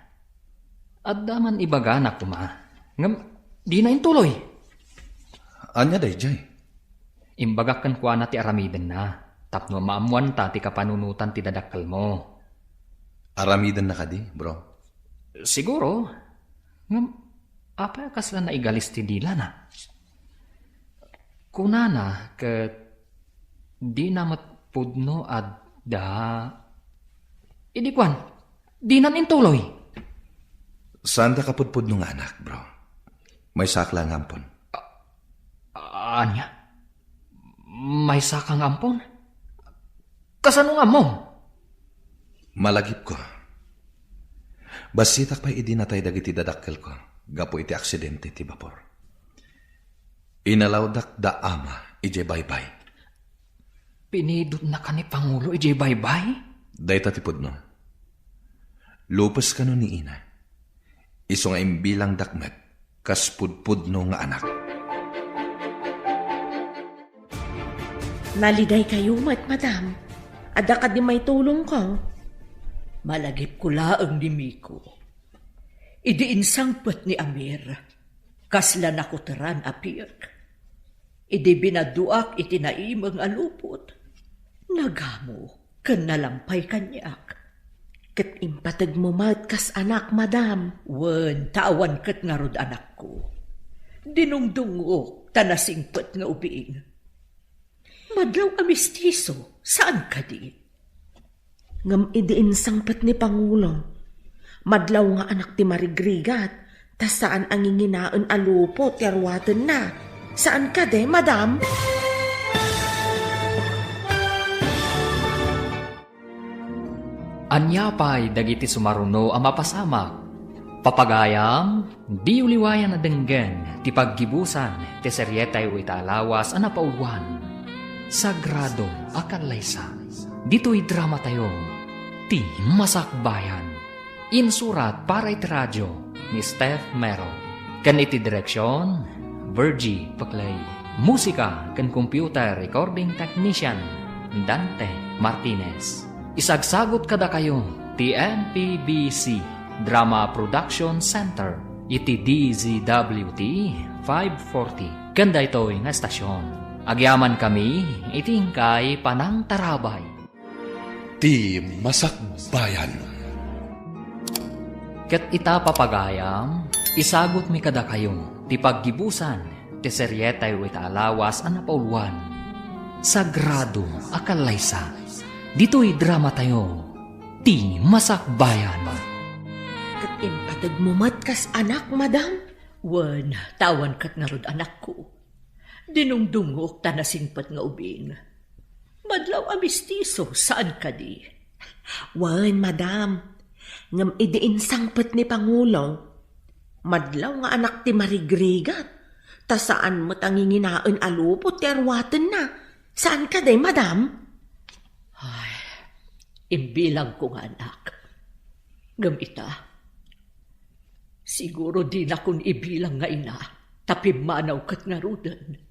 adda man ibagana koma, ngem dina intuloy. Ania daydiay? Imbagak kenkuana ti aramidenna tapno maammoanta ti kapanunotan ti dadakkelmo. Aramidenna kadi, bro? Siguro. Ngem, apay a kasla naigalis ti dilana? Kunana ket dina met pudno a da. Idi kuan, dinan intuloy. Saanda kapudpudno nga anak, bro. Maysaak la nga ampon. A-, ania? Maysaka nga ampon? Kasano nga ammom? Malagipko. Bassitak pay idi natay dagiti dadakkelko gapu iti aksidente ti bapor. Inalawdak da ama idiay baybay. Pinidotnaka ni Pangulo idiay baybay? Dayta ti pudno. Lupes kano ni ina. Isu nga imbilangdak met kas pudpudno nga anak. Nalidaykayo met, madam. Adda kadi maitulongko? Malagipko laeng ni Miko. Idi insangpet ni Amir, kasla nakuteran a piek. Idi binaduak iti naimeng a lupot, nagamo ken nalampay kaniak. Ket impategmo met kas anak, madam. Wen, ta awan ket ngarud anakko. Dinungdungok ta nasingpet nga ubing. Madlaw a mistiso, saan kadi? Ngem idi insangpet ni Pangulo, madlaw nga anak ti marigrigat, ta saan a nginginaen a lupot ti aruatenna. Saan kadi, madam? Ania pay dagiti sumaruno a mapasamak? Papagayam, diyo liwayan a denggen ti paggibusan ti serietayo ita a lawas a napauluan, Sagrado a Kallaysa. Ditoy dramatayo, Ti Masakbayan. Insurat para iti radio ni Steph Mero. Ken iti direksion, Virgie Paclay. Musika ken computer recording technician, Dante Martinez. Isagsagut kadakayo ti M P B C Drama Production Center iti D Z W T five forty. Ken daytoy nga estasion, agyamankami iti inkay panangtarabay. Ti Masakbayan. Ket ita, papagayam, isagutmi kadakayo ti paggibusan ti serietayo ita a lawas a napauluan, Sagrado a Kallaysa. Ditoy dramatayo, Ti Masakbayan. Ket impategmo met kas anak, madam? Wen, ta awan ket ngarud anakko. Dinungdungok ta nasingpet nga ubing. Madlaw a mistiso, saan kadi? Wen, madam. Ngem idi insangpet ni Pangulo, madlaw nga anak ti marigrigat, ta saan met a nginginaen a lupot ti aruatenna. Saan kadi, madam? Ay, imbilangko nga anak. Ngem ita, siguro dinakon ibilang nga ina, ta pimmanaw ket ngaruden.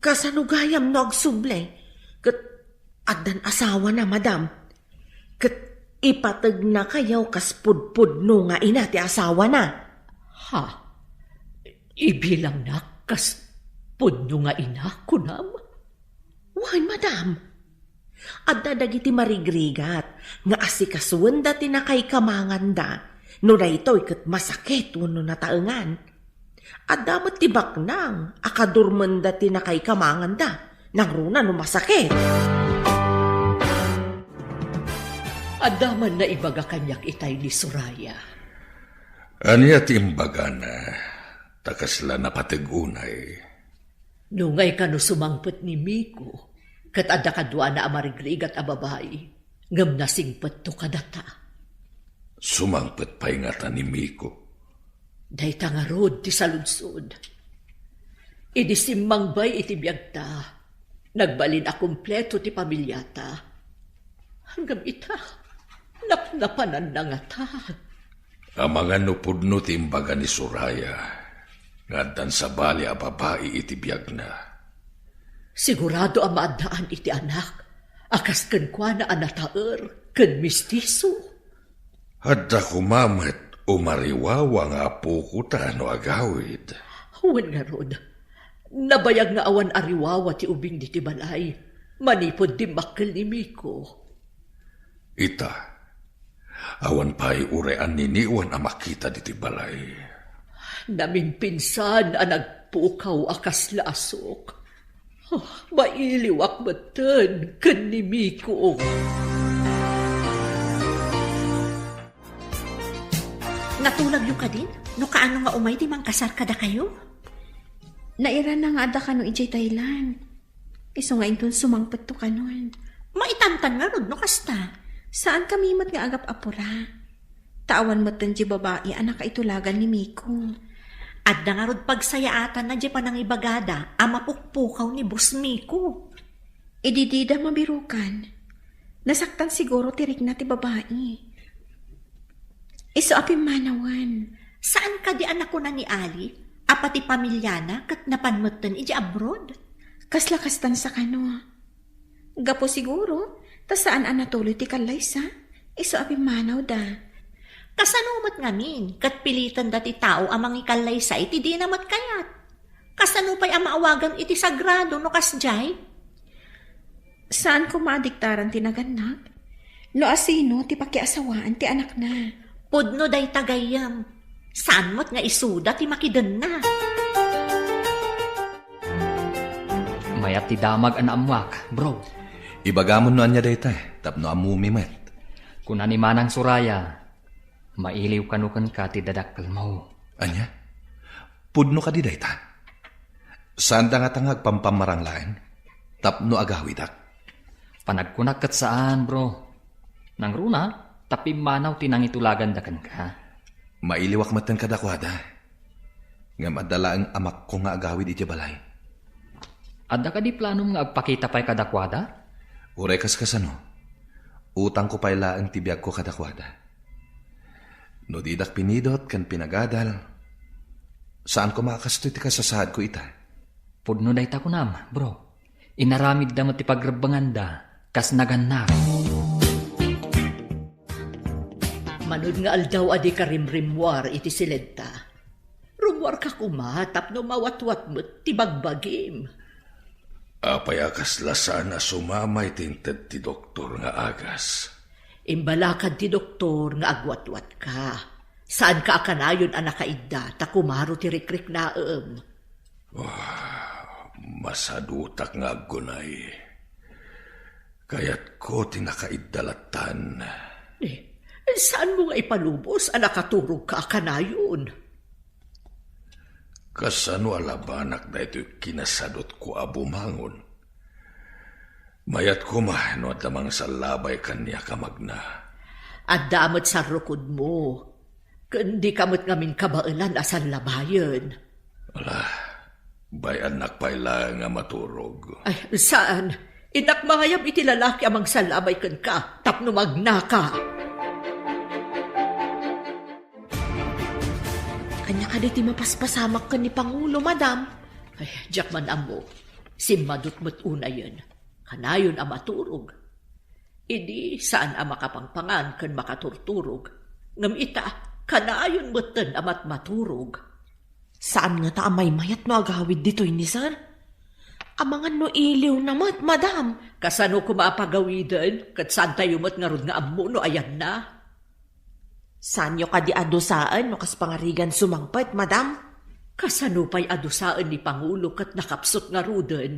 Kasano gayam no agsubli? Ket addan asawana, madam. Ket ipategnakayo kas pudpudno nga ina ti asawana. Ha? Ibilangnak kas pudno nga ina, kunam? Wen, madam. Adda dagiti marigrigat nga asikasuenda ti nakaikamanganda, no daytoy ket masakit wenno nataengan. Adda met ti baknang a kadurmenda ti nakaikamanganda, nangruna no masakit. Adda man naibaga kaniak itay ni Soraya. Ania ti imbagana, ta kasla napateg unay? Nungay kano sumangpet ni Miko, ket adda kaduana a marigrigat a babai, ngem nasingpetto kadata. Sumangpet pay ngata ni Miko? Dayta ngarud ti saludsod. Idi simmangbay iti biagta, nagbalin a kompleto ti pamiliata. Ngem ita, napnapananna ngata. Amangan no pudno ti imbaga ni Soraya nga addan sabali a babai iti biagna. Sigurado a maaddaan iti anak a kas kenkuana a nataer ken mistiso. Adda koma met umariwawa nga apokota no agawid. Wen ngarud, nabayag nga awan ariwawa ti ubing diti balay manipud dimmakkel ni Miko. Ita, awan pay uray anniniwan a makita diti balay. Namimpinsan a nagpukaw a kasla a sok. Oh, mailiwak metten ken ni Miko. Natulagyo kadin? No kaano nga umay ti mangkasar kadakayo? Nairana nga adda kano idiay Thailand. Isu nga inton sumangpetto kanon. Maitantan ngarud no kasta. Saan kami met nga agap-apura. Ta awan metten di babai a nakaitulagan ni Miko. Adda ngarud pagsayaatanna di panangibagada a mapukpukaw ni Boss Miko. Idi dida mabirukan, nasaktan siguro ti rikna ti babai. Isu a pimmanawen. Saan kadi a nakuna ni Ali a pati pamiliana ket napan metten iti abroad? Kasla kastan sa kano. Gapu siguro, ta saan a natuloy ti kallaysa, isu a pimmanawda. Kasano met ngamin, ket pilitenda ti tao a mangikallaysa iti dina met kayat? Kasano pay a maawagam iti sagrado no kasdiay? Saan koma a diktaran ti nagannak? No asino ti pakiasawaan ti anakna? Pudno dayta gayyem. Saan met nga isuda ti makidenna? Mayat ti damag a naammuak, bro. Ibagamon no ania dayta, tapno ammomi met. Kuna ni Manang Soraya, mailiw kano kenka ti dadakkelmo. Ania? Pudno kadi dayta? Saanda ngata nga agpampamarang laeng tapno agawidak? Panagkunak ket saan, bro. Nangruna, ta pimmanaw ti nangitulaganda kenka. Mailiwak metten kadakuada. Ngem adda laeng amakko nga agawid idiay balay. Adda kadi planom nga agpakita pay kadakuada? Uray kas kasano, utangko pay laeng ti biagko kadakuada. No didak pinidot ken pinagadal, saan koma a kastoy ti kasasaadko ita. Pudno dayta kunam, bro. Inaramidda met ti pagrebbenganda kas nagannak. Manod nga aldaw a di ka rimrimmuar iti siledta, rummuarka koma tapno mawatwat met ti bagbagim. Apay a kasla saan a sumama iti inted ti doktor nga agas? Imbalakad ti doktor nga agwatwatka. Saanka a kanayon a nakaidda ta kumaro ti rikriknaem. Ah, masadutak nga aggunay. Kayatko ti nakaidda lattan. Eh, saanmo nga ipalubos a nakaturogka a kanayon? Kasano a labanak daytoy kinasadutko a bumangon? Mayat koma no adda mangsallabay kaniak a magna. Adda met sarrukodmo, ken dika met ngamin kabaelan a sallabayen. Ala, bay-annak pay laeng a maturog. Ay, saan? Innak mangayab iti lalaki a mangsallabay kenka tapno magnaka. Ania kadi ti mapaspasamak ken ni Pangulo, madam? Ay, diak man ammo. Simmadot met unayen. Kanayon a maturog. Idi saan a makapangpangan ken makaturturog. Ngem ita, kanayon metten a matmaturog. Saan ngata a maymayat no agawid ditoy ni sir? Amangan no iliwna met, madam. Kasano koma a pagawiden? Ket saantayo met ngarud nga ammo no ayanna? Saanyo kadi a dusaen no kas pangarigan sumangpet, madam? Kasano pay a dusaen ni Pangulo ket nakapsut ngaruden?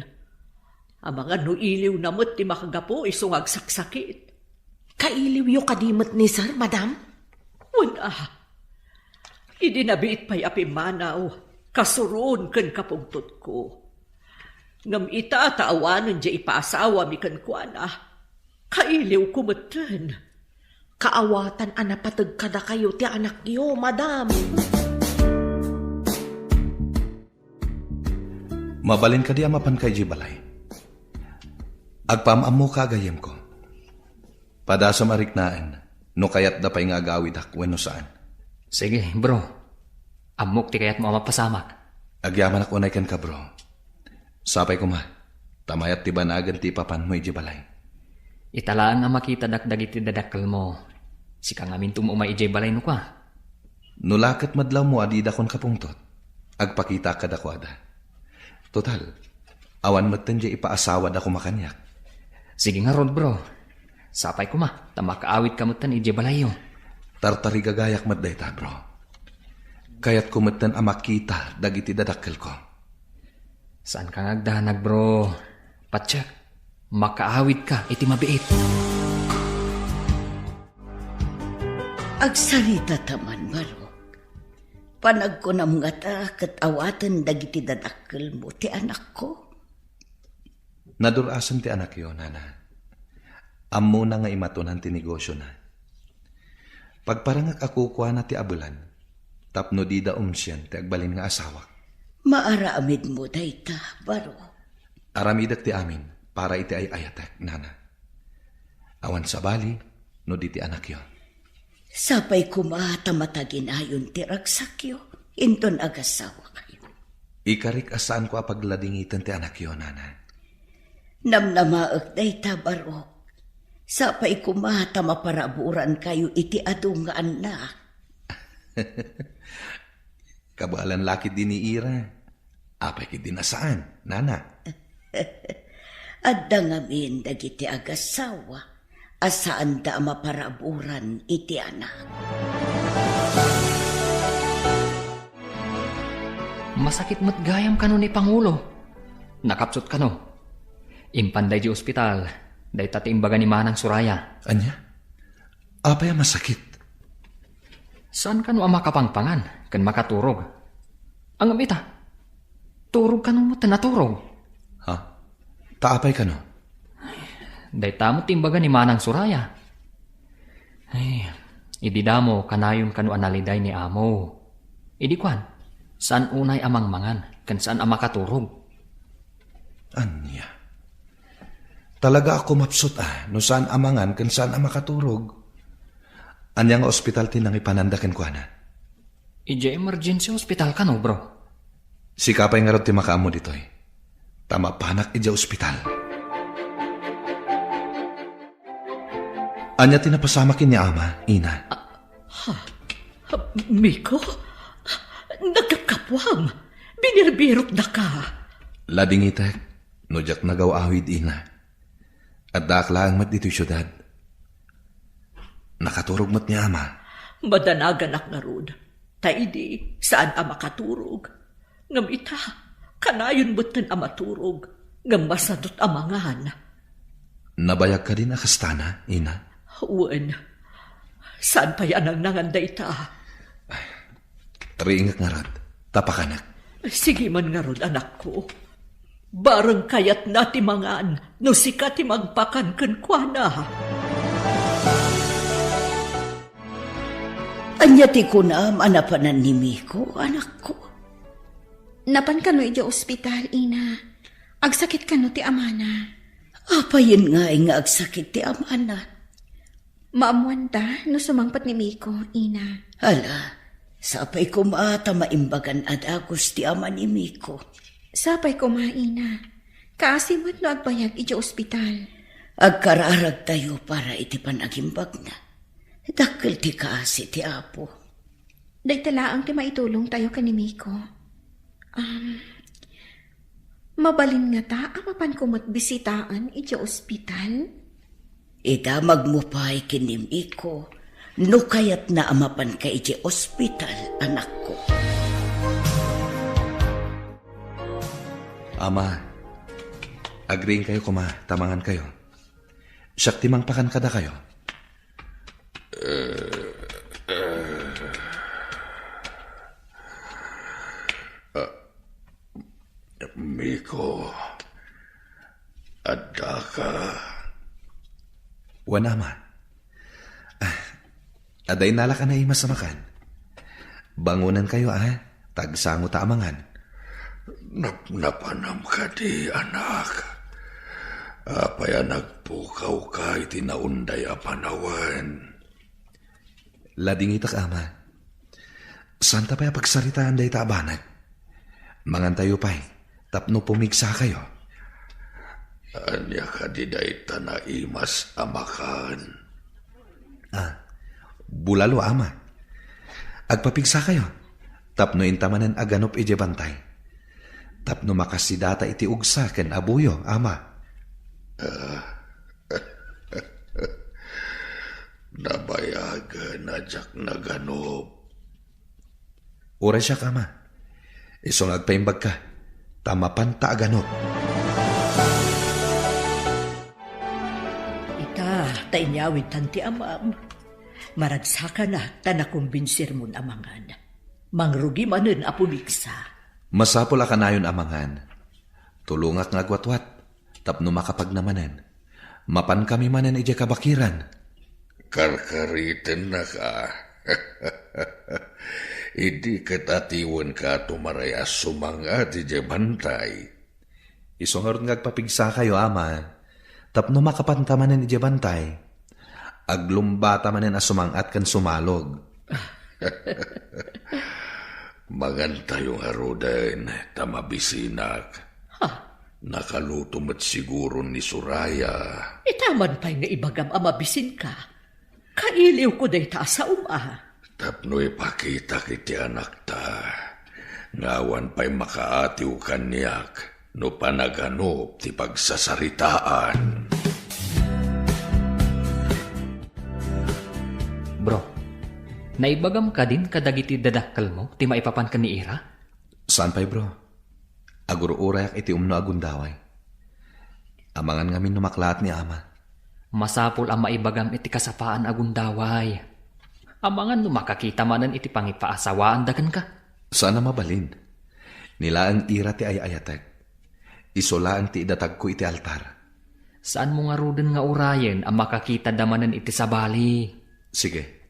Amangan no iliwna met ti makagapu isu nga agsaksakit. Kailiwyo kadi met ni sir, madam? Wen a. Idi nabiit pay a pimmanaw, kasuron ken kapungtotko. Ngem ita ta awanen diay ipaasawami kenkuana, kailiwko metten. Kaawatan a napateg kadakayo ti anakyo, madam. Mabalin kadi a mapanka idiay balay? Agpaam-ammoka a gayyemko. Padasam a riknaen no kayatda pay nga agawidak wenno saan. Sige, bro. Ammok ti kayatmo a mapasamak. Agyamanak unay kenka, bro. Sapay koma, ta mayat ti banagen ti ipapanmo idiay balay. Ita laeng a makitadak dagiti dadakkelmo. Sika ngamin ti umay idiay balay no kua. No la ket madlawmo a didakon kapungtot, agpakitaak kadakuada. Total, awan metten diay ipaasawada koma kaniak. Sige ngarud, bro. Sapay koma, ta makaawidka metten idiay balayyo. Tartarigagayak met dayta, bro. Kayatko metten a makita dagiti dadakkelko. Saanka nga agdanag, bro. Patiek, makaawidka iti mabiit. Agsaritata man, barok. Panagkunam ngata ket awaten dagiti dadakkelmo ti anakko? Nadur-asem ti anakyo, nana. Ammona nga imatunan ti negosiona. Pagparangak a kukuana ti abelan tapno dida umsien ti agbalin nga asawak. Maaramidmo dayta, baro. Aramidek ti amin para iti ay-ayatek, nana. Awan sabali no di ti anakyo. Sapay koma ta mataginayon ti ragsakyo inton agasawakayo. Ikarik a saanko a pagladingiten ti anakyo, nana. Namnamaek dayta, barok. Sapay koma ta maparaburankayo iti adu nga annak. Kabaelan la ketdi ni Ira. Apay ketdin a saan, nana? Adda ngamin dagiti agasawa a saanda a maparaburan iti anak. Masakit met gayam kano ni Pangulo. Nakapsut kano. Impanda idiay ospital, dayta ti imbaga ni Manang Soraya. Ania? Apay a masakit? Saan kano a makapangpangan ken makaturog? Ngem ita, turog kano met ti naturog. Ha? Ta apay kano? Dayta met ti imbaga ni Manang Soraya. Ay, idi damo, kanayon kano a naliday ni amo. Idi kuan, saan unay a mangmangan ken saan a makaturog. Ania? Talaga a kumapsut a no saan a mangan ken saan a makaturog. Ania nga ospital ti nangipananda kenkuana? Idiay emergency hospital kano, bro. Sika pay ngarud ti makaammo ditoy. Ta mapanak idiay ospital. Ania ti napasamak ken ni ama, ina? Ha? Miko? Nagkapkapuam. Binirbirokdaka. Ladingitek, no diak nagaw-awid, ina. Addaak laeng met ditoy siudad. Nakaturog met ni ama. Madanaganak ngarud. Ta idi, saan a makaturog. Ngem ita, kanayon metten a maturog, ngem masadut a mangan. Nabayag kadin a kastana, ina? Wen, saan pay a nangnangan dayta. Riingek ngarud, ta pakanek. Sige man ngarud, anakko. Bareng kayatna ti mangan, no sika ti mangpakan kenkuana. Ania ti kunam a napanan ni Miko, anakko? Napan kano idiay ospital, ina. Agsakit kano ti amana. Apayen ngay nga agsakit ti amana? Maammuanta no sumangpet ni Miko, ina. Hala, sapay koma ta maimbagan a dagus ti ama ni Miko. Sapay koma, ina. Kaasi met no agbayag idiay ospital. Agkararagtayo para iti panagimbagna. Dakkel ti kaasi ti Apo. Dayta laeng ti maitulongtayo ken ni Miko. Um, mabalin ngata a mapanko met bisitaen idiay ospital? Idamagmo pay ken ni Miko no kayatna a mapanka idiay ospital, anakko. Ama, agriingkayo koma, ta mangankayo. Siak ti mangpakan kadakayo. Miko, addaka? Wen, ama. Ah, adda innalak a naimas a makan. Bangonankayo, a, ta agsangota a mangan. Napnapanam kadi, anak? Apay a nagpukawka iti naunday a panawen? Ladingitak, ama. Saanta pay a pagsaritaan dayta a banag. Mangantayo pay tapno pumigsakayo. Ania kadi dayta naimas a makan? Ah, bulalo, ama. Agpapigsakayo tapno inta manen a ganup idiay bantay. Tapno makasidata iti ugsa ken abuyo, ama. Ah, nabayagen a diak naganup. Uray siak, ama. Isu nga agpaimbagka, ta mapanta a ganup. Ita, ta inyawidtan ti amam. Maragsakanak ta nakumbinsirmon a mangan. Mangrugi manen a pumigsa. Masapul a kanayon a mangan. Tulongak nga agwatwat tapno makapagna manen. Mapankami manen idiay kabakiran. Karkaritennaka. Idi ket atiwenka a tumaray a sumang-at idiay bantay. Isu ngarud nga agpapigsakayo, ama, tapno makapanta manen idiay bantay. Aglumbata manen a sumang-at ken sumalog. Mangantayo ngaruden, ta mabisinak. Ha? Nakaluto met siguro ni Soraya. Ita man pay nga ibagam a mabisinka. Kailiwko dayta a saom a. Tapno ipakitak iti anakta Nga awan pay makaatiw kaniak no panaganup ti pagsasaritaan. Bro, naibagam kadin kadagiti dadakkelmo ti maipapan ken ni Ira? Saan pay, bro? Agur-urayak iti umno a gundaway. Amangan ngamin no maklaat ni ama. Masapul a maibagam iti kasapaan a gundaway. Amangan no makakita manen iti pangipaasawaanda kenka. Saan a mabalin. Ni laeng Ira ti ay-ayatek. Isu laeng ti idatagko iti altar. Saanmo ngaruden nga urayen a makakitada manen iti sabali? Sige.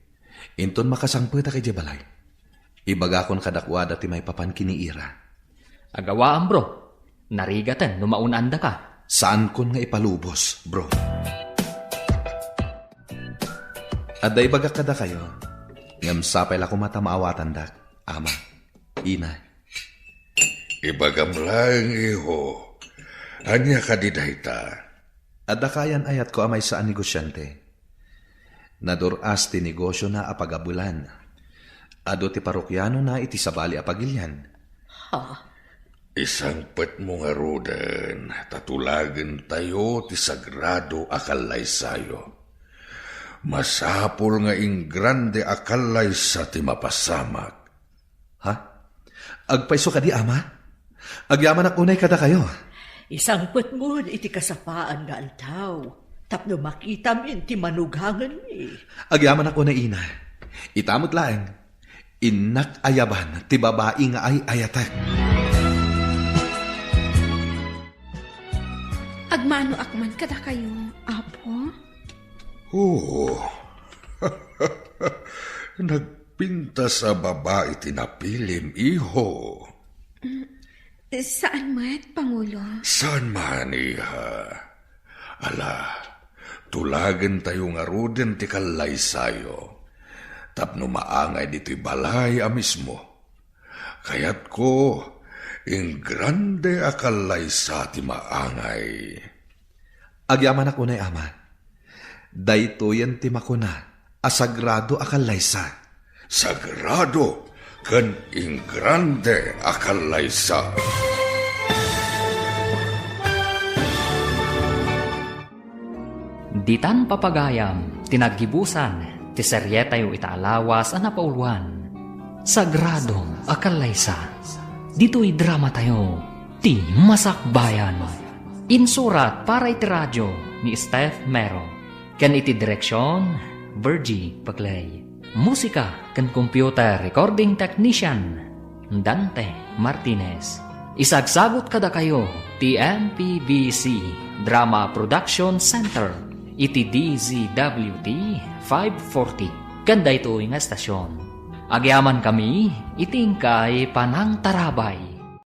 Inton makasangpetak idiay balay, ibagakon kadakuada ti maipapan ken ni Ira. Agawaam, bro. Narigaten no maun-andaka. Saankon nga ipalubos, bro. Adda ibagak kadakayo, ngem sapay la koma ta maawatandak, ama, ina. Ibagam laeng, iho. Ania kadi dayta? Adda kaayan-ayatko a maysa a negosiante. Nadur-as ti negosiona a pagabelan. Adu ti parokianona iti sabali a pagilian. Ha? Isangpetmo ngaruden ta tulagentayo ti sagrado a kallaysayo. Masapul nga ingrande a kallaysa ti mapasamak. Ha? Agpayso kadi, ama? Agyamanak unay kadakayo. Isangpetmon iti kasapaan nga aldaw, tapno makitamin ti manugangenmi. Agyamanak unay, ina. Ita met laeng, innak ayaban ti babai nga ay-ayatek. Agmanoak man kadakayo, Apo. Oo. Nagpintas a babai ti napilim, iho. Mm, saan met, Pangulo? Saan man, iha. Ala, tulagentayo ngaruden ti kallaysayo. Tapno maangay ditoy balay a mismo. Kayatko, ingrande a kallaysa ti maangay. Agyamanak unay, ama. Daytoyen ti makuna a sagrado a kallaysa. Sagrado ken ingrande a kallaysa. Ditan papagayam ti naggibusan ti serietayo ita a lawas a napauloan, Sagrado a Kallaysa. Ditoy dramatayo, ti Masakbayan. Insurat para iti radio ni Steph Mero, ken iti direksion, Virgie Paclay. Musika ken computer recording technician, Dante Martinez. Isagsagut kadakayo ti M P B C Drama Production Center iti D Z W T five forty ken daytoy nga estasion. Agyamankami iti inkay panangtarabay.